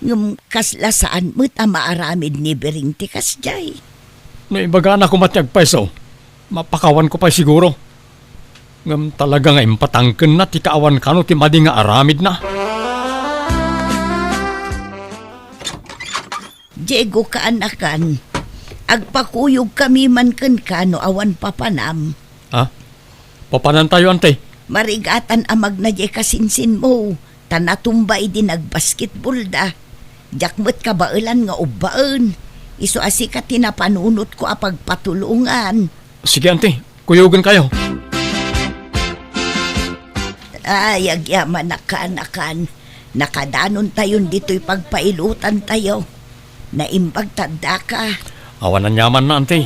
Ngem kasla saan met a maaramid ni Biring ti kasdiay. No ibagana koma ti agpayso, mapakawanko pay siguro. Ngem talaga nga impatangkenna ti kaawan kano ti madi nga aramidna. Diego, kaanakan, agpakuyogkami man kenka no awan papanam. Ha? Papanantayo, anti? Marigatan a magna diay kasinsinmo. Ta natumba idi nagbasketballda. Diak met kabaelan nga ubbaen. Isu a sika ti napanunotko a pagpatulongan. Sige, anti. Kuyogenkayo. Ay, agyamanak, kaanakan. Nakadanontayon ditoy pagpailotantayo. Naimbag ta addaka. Awan aniamanna, anti.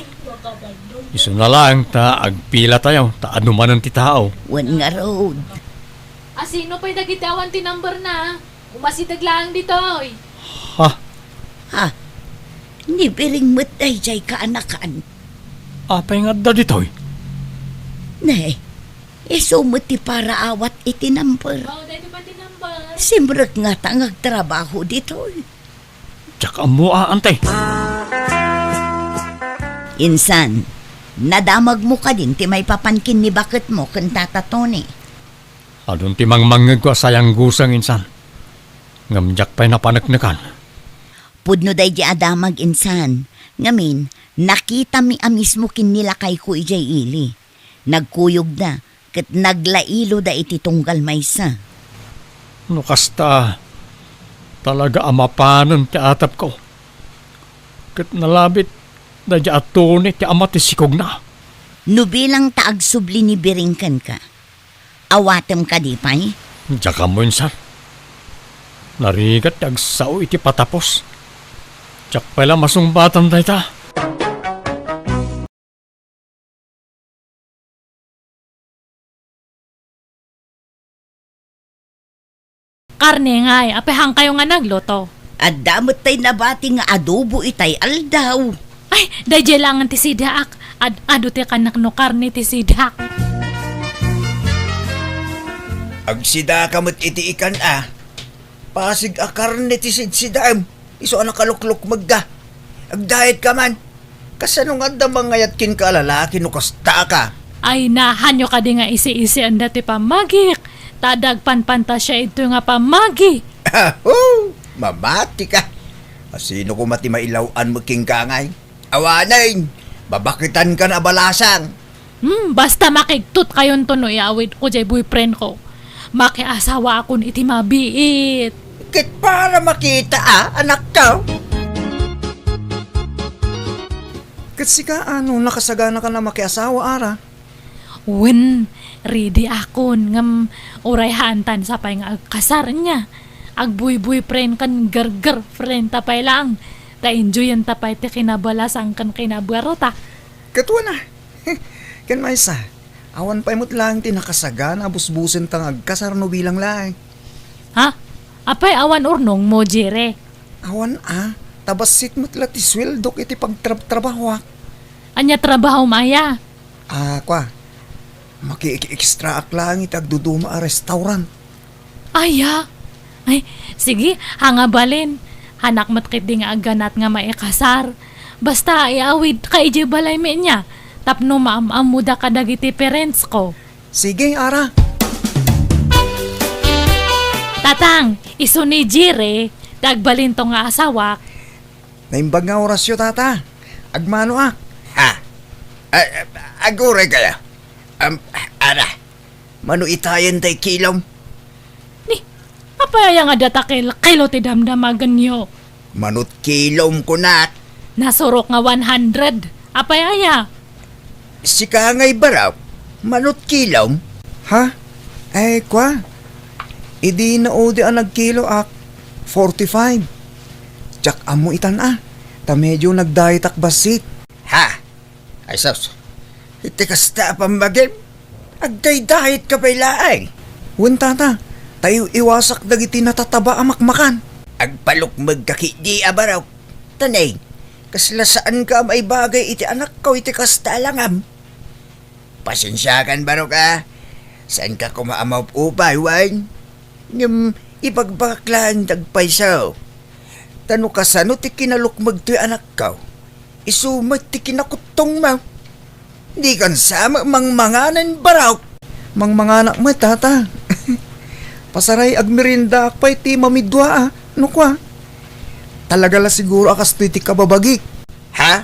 Isuna laeng ta agpilatayo ta adu manen ti tao. Wen ngarud. A, sino pay dagiti awan ti number na? Umasideg laeng ditoy. Ha? Ha? Ni Biring met daydiay kaanakan. Apay nga adda ditoy? Ne, isu met ti paraawat iti number. Oh, daytoy pay ti number. Simrek ngata nga agtrabaho ditoy. Diak ammo a, anti. Insan, nadamagmo kadin ti maipapan ken ni baketmo ken Tata Tony? Adun ti mangmangngegko a sayangguseng, insan. Ngem diak pay napaneknekan. Pudno daydi a damag, insan. Ngamin, nakitami a mismo ken ni lakayko idiay ili. Nagkuyogda, ket naglailoda iti tunggal maysa. No kasta, talaga a mapanen ti atepko. Ket nalabit daydi a Tony ti ama ti sikogna. No bilang ta agsubli ni Biring kenka, awatem kadi pay? Diak ammo, insan. Narigat ti agsao iti patapos. Diak pay la masungbatan dayta. Karne ngay, apay haankayo nga nagluto? Adda met tay nabati nga adobo itay aldaw. Ay, daydiay laengen ti sidaak. Ad-, adu ti kanak no karne ti sidaak. Agsidaka met iti ikan a. Pasig a karne ti sidsidaem. Isu a nakaluklukmegda. Agdiet ka man. Kasano nga adda mangayat kenka a lalaki no kasta ka? Ay, nahanyo kadi nga isi-isianda ti pammagik. Ta adda agpanpantasia idtoy nga pammagi. Aho! Mamati ka. Asino koma ti mailaw-an met kenka ngay? Awanen, babaketankan a balasang. Hmm, basta makigtutkayonto no iawidko jay boyfriendko. Makiasawaakon iti mabiit. Ket para makita a, anakko. Ket sika, ano, nakasaganaka a makiasawa, Ara? Wen, ready akon, ngem uray haantan sapay nga agkasar, ania. Agboy-boyfriend ken girlfriend ta pay laeng. Ta enjoyenta pay ti kinabalasang ken kinabuarota. Ket wen a. Ken maysa, awan pay met laeng ti nakasagana a busbusenta nga agkasar no bilang laeng. Ha? Apay awan urnongmo, Jere? Awan a, ta bassit met la ti sueldok iti pagtrabtrabahoak. Ania trabahom aya? Ah, kua, makiek-extraak laeng iti agduduma a restaurant. Aya? Ay, sige, haan nga balin. Haanak met ketdi nga agganat nga maikasar. Basta iawidka idiay balaymi ania, tapno maam-ammoda kadagiti parentsko. Sige, Ara. Tatang, isu ni Jire, ti agbalinto nga asawak. Naimbag nga orasyo, Tata. Agmanoak. Ha? A-, a-, aguray kaya? Am, Ara, mano itayen tay kilom? Ni, apay aya nga data kel-, kilo ti damdamagenyo? Manut kilom kunak. Nasurok nga one hundred. Apay aya? Sika ngay barok, manut kilom? Ha? Ay, kua. Idi naudi a nagkiloak, forty-five. Diak ammo itan a, ta medyo nagdietak bassit. Ha? Ay sus, iti kasta a pammagim, agdaydayetka pay laeng. Wen, Tata, ta iw-iwasak dagiti natataba a makmakan. Agpalukmegka ketdi a barok. Tanay, kasla saanka a maibagay iti anakko iti kasta a langam. Pasensiakan barok a, saanka koma a maupay wen. Ngem ibagbagak laeng ti agpayso. Ta no kasano ti kinalukmeg toy anakko, isu met ti kinakuttongmo. Dikan sa met mangmanganen barok. Mangmanganak met, Tata. Pasaray agmeriendaak pay ti mamidua a, no kua. Talaga la siguro a kastoy ti kababagik. Ha?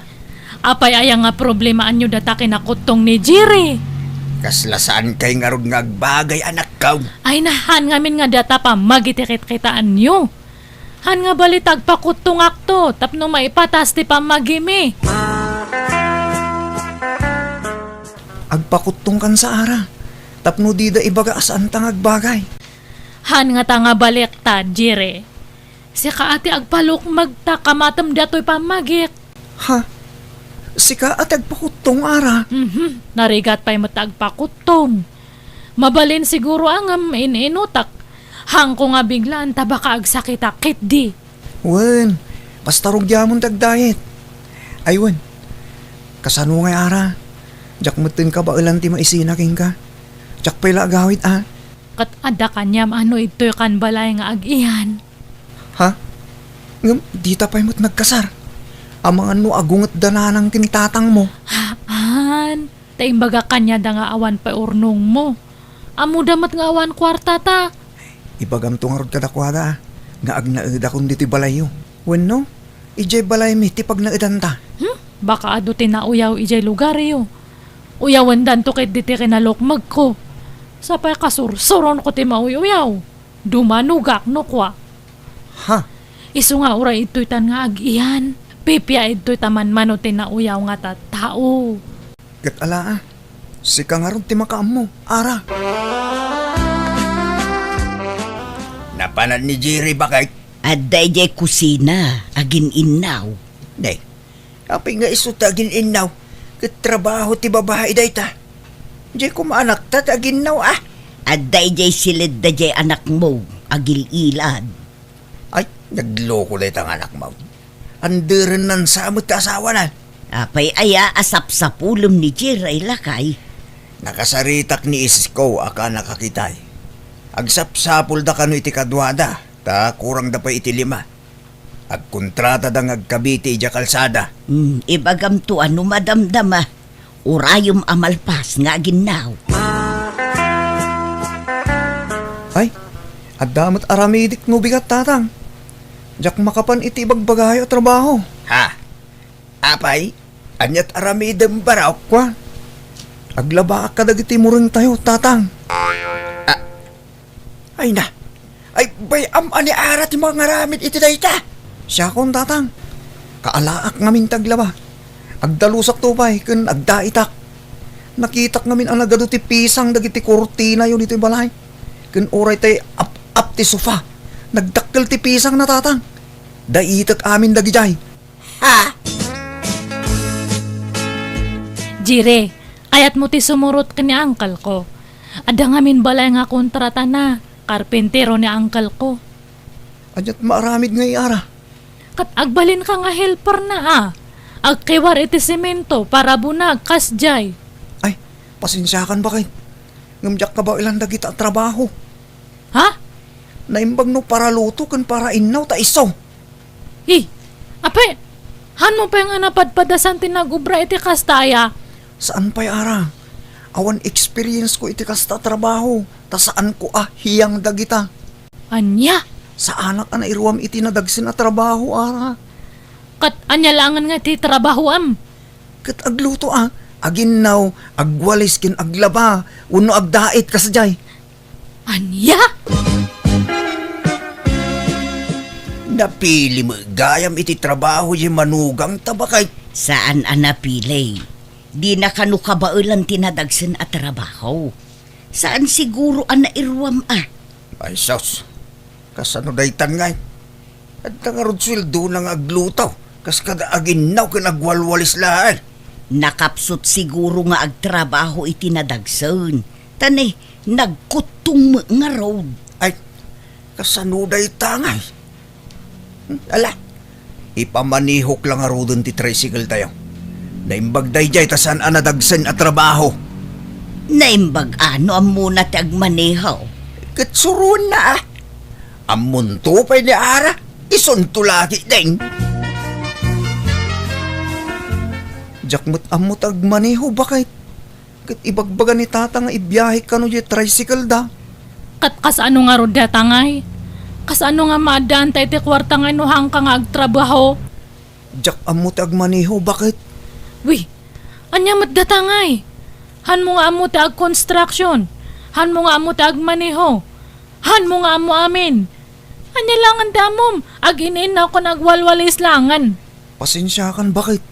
Apay aya nga problemaanyo data kinakuttong ni Jire? Kasla saankay ngarud nga agbagay, anakko. Ay, nahan ngamin nga data pammagi ti kitkitaanyo. Han nga bali ta agpakuttongakto tapno maipatas ti pammagimi. Agpakuttongkan sa, Ara, tapno dida ibaga a saanta nga agbagay. Han nga ta nga baliktad, Jire. Sika a ti agpalukmeg ta kamatem datoy pammagik. Ha? Sika a ti agpakuttong, Ara? Mhm. Narigat pay met ta agpakuttong. Mabalin siguro a ngem in-inutak. Hangko nga biglaan ta baka agsakitak ketdi. Wen, basta rugiamon ti agdayet. Ay wen, kasano ngay, Ara? Diak metten kabaelan ti maisina kenka. Diak pay la agawid, a. Ket adda kaniam a no idtoy kan balay nga ag-iyan. Ha? Ngem dita pay met nagkasar? Amangan no agungetda nanang ken tatangmo. Haan, ta imbagak kaniada nga awan pay urnongmo. Ammoda met nga awan kuartata. Ibagamto ngarud kadakuada, a, nga agnaedakon ditoy balayyo. Wenno, idiay balaymi ti pagnaedanta. Hmm? Baka adu ti nauyaw idiay lugaryo. Uyawendanto ketdi ti kinalukmegko. Sapay kasursuronko ti mauy-uyaw. Dumanogak no kua. Ha? Isu nga uray idtoytan nga ag-iyan, pipia idtoy ta manmano ti nauyaw nga tattao. Ket ala, a, sika ngarud ti makaammo, Ara. Napanan ni Jerry, baket? Adda idiay kusina, agin-innaw. Ne, apay nga isu ti agin-innaw? Ket trabaho ti babai dayta. Diay koma anakta ti aginnaw, a. Adda idiay siledda diay anakmo, agil-ilad. Ay, nagloko dayta nga anakmo. Anderenna sa met ti asawana. Apay aya a sapsapulem ni Jerry, lakay? Nakasaritak ni Isko a kannakakitay. Agsapsapulda kano iti kaduada, ta kurangda pay iti lima. Agkontratada nga agkabiti idiay kalsada. Hmm, ibagamto a no madamdama, urayem a malpas nga aginnaw. Ay, adda met aramidik no bigat, Tatang. Diak makapan iti ibagbagayo a trabaho. Ha? Apay, aniat aramidem, barok? Kua, aglabaak kadagiti murengtayo, Tatang. Ah, Ay na. Ay, bay-am a ni Ara ti mangaramid iti dayta. Siakon, Tatang. Kaalaak ngamin ti aglaba. Agdalusakto pay ken agdaitak. Nakitak ngamin a nagadu ti pisang dagiti kurtinayo ditoy balay. Ken uray tay ap-ap ti sofa, nagdakkel ti pisangna, Tatang. Daitek amin dagidiay. Ha? Jire, kayatmo ti sumurot ken ni uncle ko? Adda ngamin balay nga kontratana, karpentero ni uncle ko. Aniat maaramid ngay, Ara? Ket agbalinka nga helperna, a. Agkiwar iti semento, parabunag, kasdiay. Ay, pasensiakan, baket. Ngem diak kabaelan dagita a trabaho. Ha? Naimbag no paraluto ken parainnaw ta isu. Hi, apay, hanmo pay nga napadpadasan ti nagubra iti kasta aya? Saan pay, Ara. Awan experience ko iti kasta a trabaho, ta saanko a hiyang dagita. Ania? Saanak a nairuam iti nadagsen a trabaho, Ara. Ket ania laengen nga ti trabahoam? Ket agluto a, aginnaw, agwalis ken aglaba, wenno agdait kasdiay. Ania? Napili met gayam iti trabaho diay manugangta, baket? Saan a napili. Dina kano kabaelan ti nadagsen a trabaho. Saan siguro a nairuam a. Ay, sus. Kasano daytan ngay? Adda ngarud sueldona nga agluto, kas kada aginnaw ken agwalwalis laeng. Nakapsut siguro nga agtrabaho iti nadagsen, ta ne, nagkuttong met ngarud. Ay, kasano dayta ngay? Hmm, ala, ipamanihok la ngaruden ti tricycle tayo. Naimbag daydiay ta saan a nadagsen a trabaho. Naimbag a no ammona ti agmaneho. Ket suroenna a. Ammonto pay ni Ara, isunto lagi deng. Diak met ammo ti agmaneho, baket. Ket ibagbaga ni Tata nga ibiahek kano diay tricycle da. Ket kasano ngarud dayta ngay? Kasano nga maaddaanta iti kuarta ngay no haanka nga agtrabaho? Diak ammo ti agmaneho, baket? Wi, ania met dayta ngay? Hanmo nga ammo ti agconstruction? Hanmo nga ammo ti agmaneho? Hanmo nga ammo amin? Ania laengen ti ammom? Agin-innaw ken agwalwalis laengen. Pasensiakan, baket.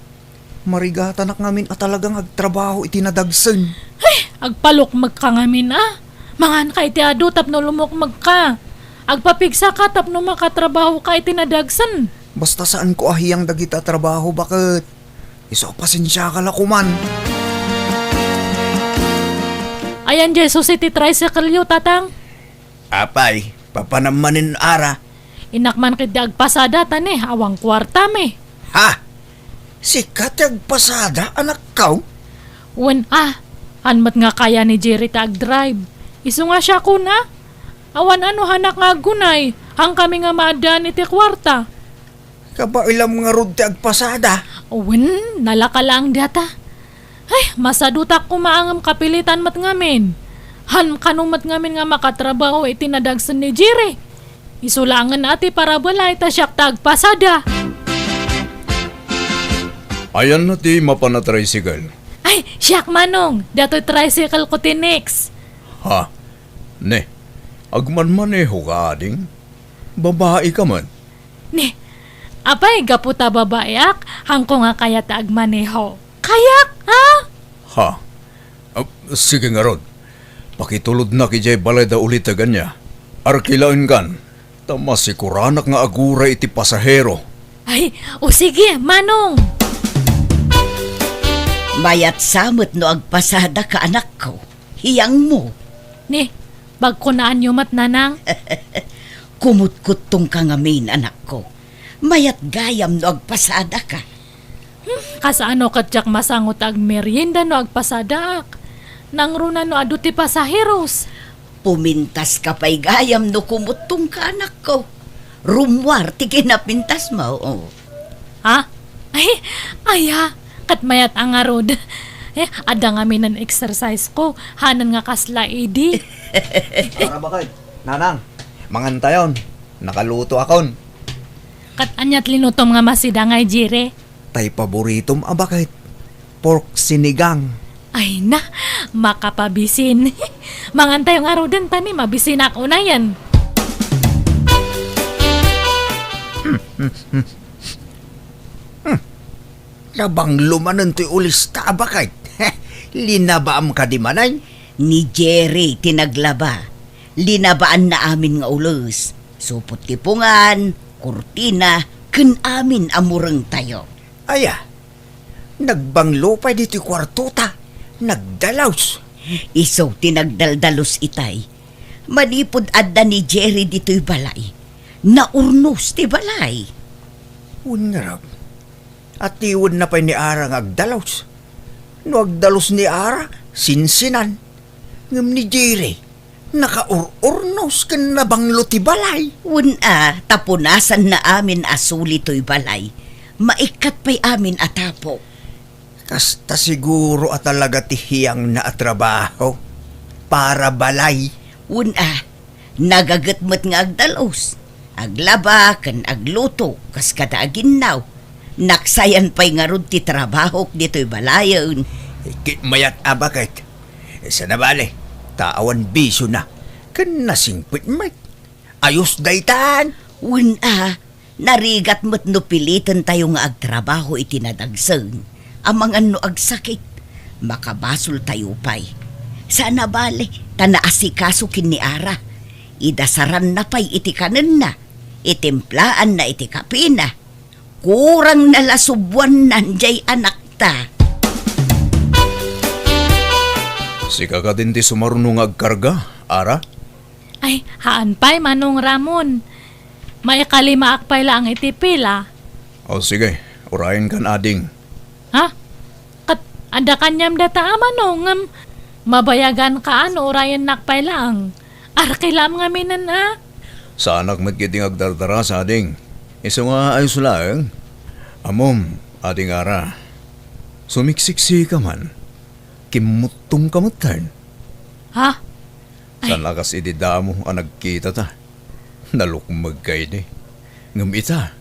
Marigatanak ngamin a talagang agtrabaho iti nadagsen. Ay, agpalukmegka ngamin a. Manganka iti adu tapno lumukmegka. Agpapigsaka tapno makatrabahoka iti nadagsen. Basta saanko a hiyang dagita a trabaho, baket. Isu a pasensiaka la koman. Ayan, Jesus, iti tricycle-yo, Tatang. Apay, papanam manen, Ara? Innak man ketdi agpasada, ta ne, awan kuartami. Ha? Sika ti agpasada, anakko? Wen a, han met nga kaya ni Jerry ti agdrive. Isu nga siakon a, awan anuhanak nga aggunay, hankami nga maaddaan iti kuarta. Kabaelam ngarud ti agpasada? Wen, nalaka laeng dayta. Ay, masadutak koma ngem kapilitan met ngamin. Han kano met ngamin nga makatrabaho iti nadagsen ni Jerry. Isu laengen a ti parabalay ta siak ti agpasada. Ayanna ti mapan a tricycle? Ay, siak, Manong. Datoy tricycle ko ti next. Ha? Ne, agmanmaneho ka, ading? Babai ka man? Ne, apay, gapu ta babaiak, hanko nga kayat a agmaneho. Kayak, ha? Ha? Ah, sige ngarud. Pakitulodnak idiay balay da uliteg ania. Arkilaenkan, ta masikuranak nga aguray iti pasahero. Ay, o sige, Manong. Mayat sa met no agpasadaka, anakko. Hiyangmo. Ni, pagkunaanyo met, Nanang? Kumutkuttongka ngamin, anakko. Mayat gayam no agpasadaka. Hmm, kasano ket diak masango ta agmerienda no agpasadaak? Nangruna no adu ti pasaheros. Pumintaska pay gayam no kumuttongka, anakko. Rummuar ti kinapintasmo. Ha? Ay, aya, ket mayat a ngarud. Eh, adda ngamin exercise ko, hanan nga kasla idi. Para bakay, Nanang, mangan tayon. Nakaluto akon. Ket aniat linutom nga masidang, Jerry? Tay paboritom a baket, pork sinigang. Ay na, makapabisin. Mangan tayo ngaruden ta ni mabisinak unayen. Hmm. Nabanglo manen toy ulista a baket. Linabaam kadi manen? Ni Jerry ti naglaba. Linabaanna amin nga ules. Supot ti pungan, kurtina, ken amin a murengtayo. Aya, nagbanglo pay ditoy kuartota. Nagdalus. Isu ti nagdaldalos itay. Manipud adda ni Jerry ditoy balay, naurnos ti balay. Wen ngarud, atiwenna pay ni Ara nga agdalus. No agdalus ni Ara, sinsinan. Ngem ni Jerry, nakaur-urnos ken nabanglo ti balay. Wen a, ta punasanna amin a suli toy balay. Maikkat pay amin a tapo. Kasta siguro a talaga ti hiyangna a trabaho. Para balay. Wen a, nagaget met nga agdalus. Aglaba ken agluto kas kada aginnaw. Naksayan pay ngarud ti trabahok ditoy balayen. Ket mayat a baket. Sana bale, ta awan bisiona. Ken nasingpet met. Ayos daytan. Wen a, narigat met no pilitentayo nga agtrabaho iti nadagsen. Amangan no agsakit, makabasoltayo pay. Sana bale, ta naasikaso ken ni Ara. Idasaranna pay iti kanenna, itimplaanna iti kapina. Kurangna la subuannan jay anakta. Sika kadin ti sumaruno nga agkarga, Ara? Ay, haan pay, Manong Ramon. Maikalimaak pay laeng iti pila. O, sige, urayenkan, ading. Ha? Ket adda kaniam dayta a Manong, ngem mabayaganka a no urayennak pay laeng. Arkilam ngaminen a. Saanak met ketdi nga agdardarasa, ading. Isu nga ayos laeng. Ammom, ading Ara. Sumiksiksika man. Kimmuttongka metten. Ha? Ay. Saan a kas idi damo a nagkitata. Nalukmegka idi. Ngem ita,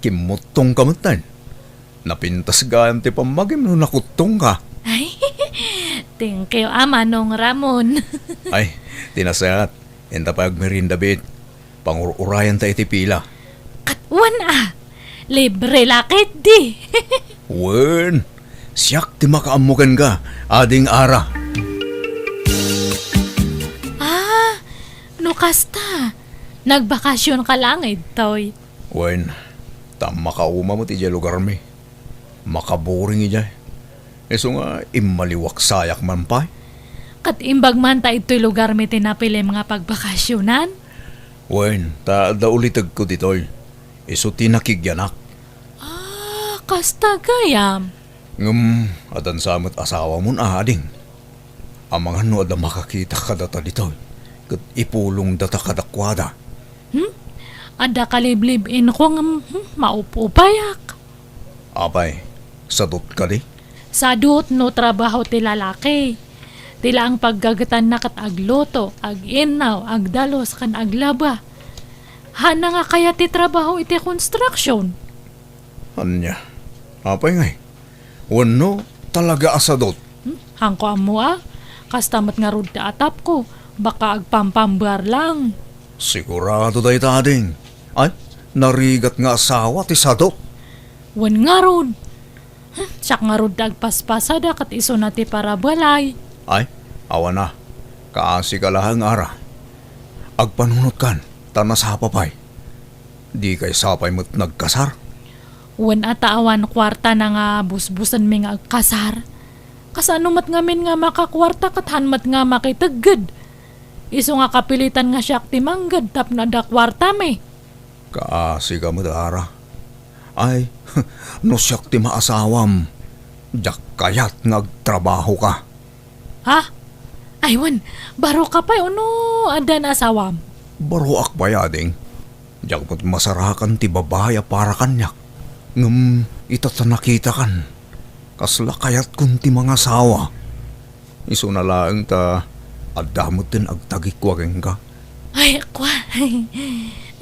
kimmuttongka metten. Napintas gayam ti pammagim no nakuttongka. Ay, thank you, a Manong Ramon. Ay, ti nasayaat, inta pay agmerienda biit. Pangur-urayanta iti pila. Ket wen a, libre la ketdi. Wen, siak ti makaammo kenka, ading Ara. Ah, no kasta, Nagbakasionka laeng, Toy? Wen, ta makauma met idiay lugarmi. Makaburing idiay. Isu nga immaliwak sayak man pay. Ket imbag man ta idtoy lugarmi ti napilim nga pagbakasionan? Wen, ta adda ulitegko ditoy. Isu ti nakigyanak. Ah, kasta gayam. Ngem adda sa met asawamon, ading. Amangan no adda makakita kadata ditoy, ket ipulongdata kadakuada. Hmm? Adda kaliblib-inko ngem, hmm, maup-upayak. Apay, sadot kadi? Sadot no trabaho ti lalaki. Ti laeng paggagetanna ket agluto, ag-innaw, agdalus, ken aglaba. Hana nga kayat ti trabaho iti construction. Ania? Apay ngay? Wenno, talaga a sadot? Hmm? Hanko ammo a. Kasta met ngarud ti atapko. Baka agpampambar lang. Sigurado dayta, ading. Ay, narigat nga asawa ti sadot. Wen ngarud. Hmm, siak ngarud ti agpaspasada ket isuna ti parabalay. Ay, awan a. Kaasika laeng, Ara. Agpanunotkan, ta nasapa pay. Dikay sapay met nagkasar? Wen a, ta awan kuartana nga busbusenmi nga agkasar. Kasano met ngamin nga makakuarta ket han met nga makitegged? Isu nga kapilitan nga siak ti mangged tapno adda kuartami. Kaasika met, Ara. Ay, no siak ti maasawam, diak kayat nga agtrabahoka. Ha? Ay, wen, baroka pay wenno addan asawam? Baroak pay, ading. Diak met masarakan ti babai a para kaniak. Ngem ita ta nakitakan, kasla kayatkon ti mangasawa. Isuna laeng ta adda met ti agtagikua kenka. Ay, kua.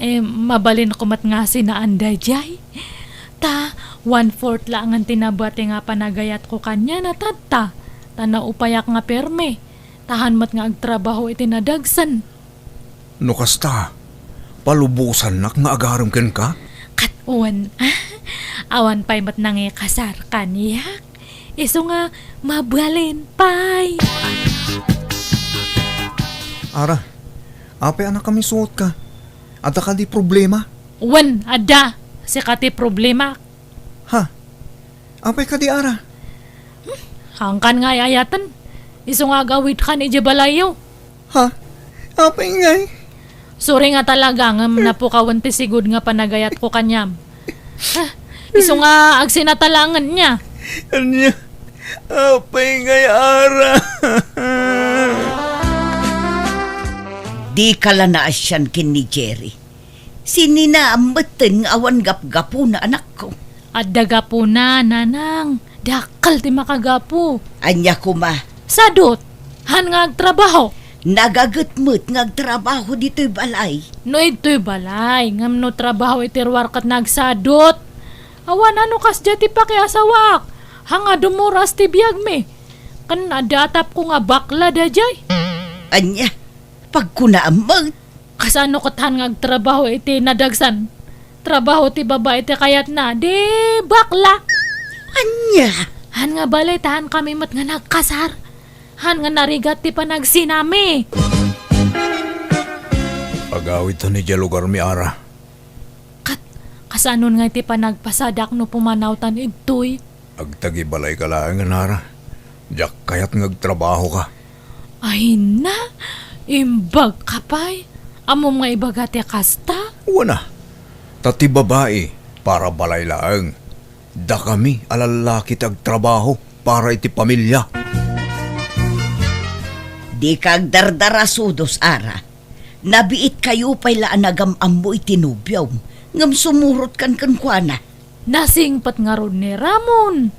Eh, mabalinko met nga sinaan daydiay. Ta, one-fourth laengen ti nabati nga panagayatko kaniana tatta, ta naupayak nga permi, ta han met nga agtrabaho iti nadagsen. No kasta, palubosannak nga agarem kenka? Ket wen, ah, awan pay met nangikasar kaniak. Isu nga mabalin pay. Ara, apay a nakamisuotka? Adda kadi problema? Wen, adda. Sika ti problema. Ha? Apay kadi, Ara? Hmm, hangkan nga ay-ayaten. Isu nga agawidkan idiay balayyo. Ha? Apay ngay? Sorry nga talaga ngem napukawen ti sigud nga panagayatko kaniam. Ha, isu nga agsinata laengen nia. Ania? Apay ngay, Ara? Dika la naasian ken ni Jerry. Sininaam metten nga awan gapgapuna, anakko. Adda gapuna, nanang. Dakkel ti makagapu. Ania koma? Sadot. Han nga agtrabaho. Nagaget met nga agtrabaho ditoy balay. No idtoy balay, ngem no trabaho iti ruar ket nagsadot. Awan a no kasdiay ti pakiasawaak. Hanga dumuras ti biagmi. Ken adda atapko nga bakla daydiay. Ania? Pagkunaam met. Kasano ket han nga agtrabaho iti nadagsan? Trabaho ti babai ti kayatna, di bakla. Ania? Han nga balay ta han kami met nga nagkasar. Han nga narigat ti panagsinami. Agawidtan idiay lugarmi, Ara. Ket, kasanon nga iti panagpasadak no pumanawtan idtoy? Agtagibalayka laengen, Ara. Diak kayat nga agtrabahoka. Ay na, imbagka pay. Ammom nga ibaga ti kasta? Wen a, ta ti babai, para balay laeng. Dakami a lallaki ti agtrabaho para iti pamilia. Dika agdardara, sudos, Ara. Nabiitkayo pay la a nagam-ammo iti nobiom, ngem sumurotkan kenkuana. Nasingpet ngarud ni Ramon.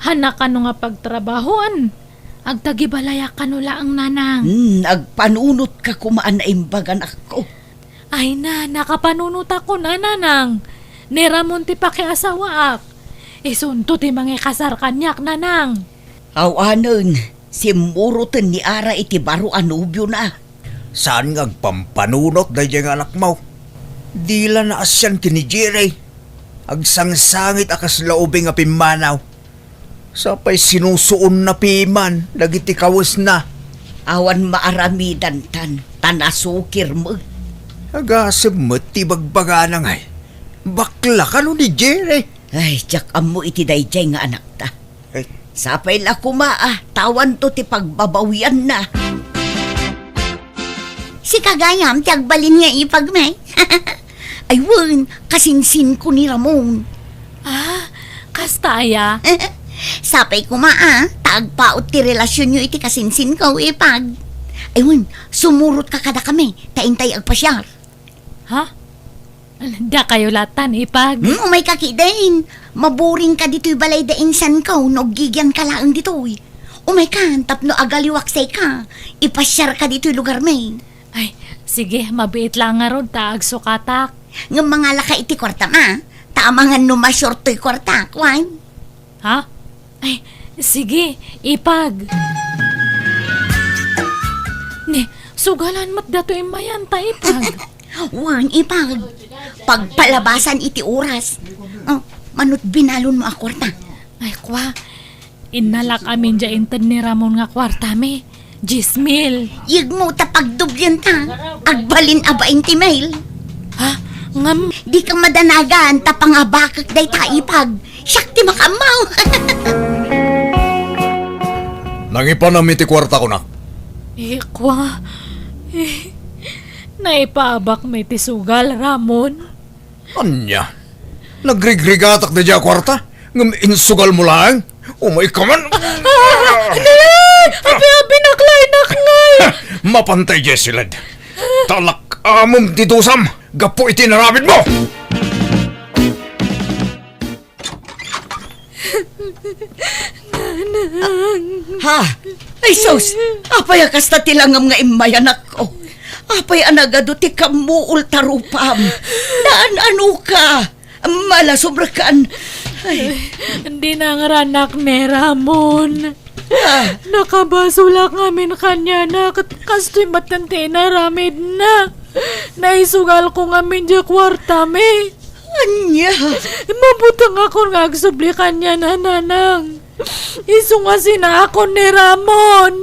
Hana kano nga pagtrabahoan. Agtagibalayak kano laeng, nanang. Hmm, agpanunotka koma a naimbag, anakko. Ay na, nakapanunotakon a, nanang. Ni Ramon ti pakiasawaak. Isunto ti mangikasar kaniak, nanang. Awanen, simmuroten ni Ara iti baro a nobiona. Saan nga agpampanunot daydiay nga anakmo? Di la naasian ken ni Jerry. Agsangsangit a kasla ubing a pimmanaw. Sapay sinusuonna piman dagiti kawesna. Awan maaramidantan, ta nasukir met. Agasem met ti bagbagana ngay. Bakla kano ni Jerry? Ay, diak ammo iti daydiay nga anakta. Ay. Sapay la koma a tawanto ti pagbabawianna. Sika gayam ti agbalin nga ipagmi. Ay wen, kasinsinko ni Ramon. Ah, kasta aya? Sapay koma a, ta agpaut ti relasionyo iti kasinsinko, ipag. Ay wen, sumurotka kadakami, ta intay agpasiar. Ha? Dakayo latan, ipag. Hmm, umayka ketdin. Maburingka ditoy balay da insanko no aggigianka laeng ditoy. Umaykan tapno agaliwak sika. Ipasiarka ditoy lugarmi. Ay, sige, mabiit la ngarud ta agsukatak. Ngem mangalaka iti kuartam a, ta amangan no ma-short toy kuartak, wen? Ha? Ay, sige, ipag. Ni, sugalan met datoy immayanta, ipag. Wen, ipag. Pagpalabasan iti oras. Oh, manut binalonmo a kuarta. Ay, kua. Innalak amin dia inted ni Ramon nga kuartami. Dies mil. Yegmo ta pagdoblienta. Agbalin a bainte mil. Ha? Ngem? Dika madanagan ta pangabakek dayta, ipag. Siak ti makaammo. Nangipanam iti kuarta, kunak. Ikwa. Eh, naipaabakmi ti sugal, Ramon. Ania? Nagrigrigatak daydiay a kuarta, ngem insugalmo laeng? Umayka man! Ah! Nay! Abi-abi, naklainak ngay! Mapantay, Jessiled. Talak-amem ti dusam gapu iti inaramidmo! Nanang. Ha? Ay, sus! Apay a kasta ti langam nga immayanakko? Apay a nagadu ti kammuol ta rupam? Naan-anoka? Malasobrakan. Ay. Dinangranak ni Ramon. Ah. Nakabasolak ngamin kaniana, ket kastoy met ti inaramidna. Naisugalko ngamin diay kuartami. Ania? Mabutengakon nga agsubli kaniana, nanang. Isu nga sinaakon ni Ramon.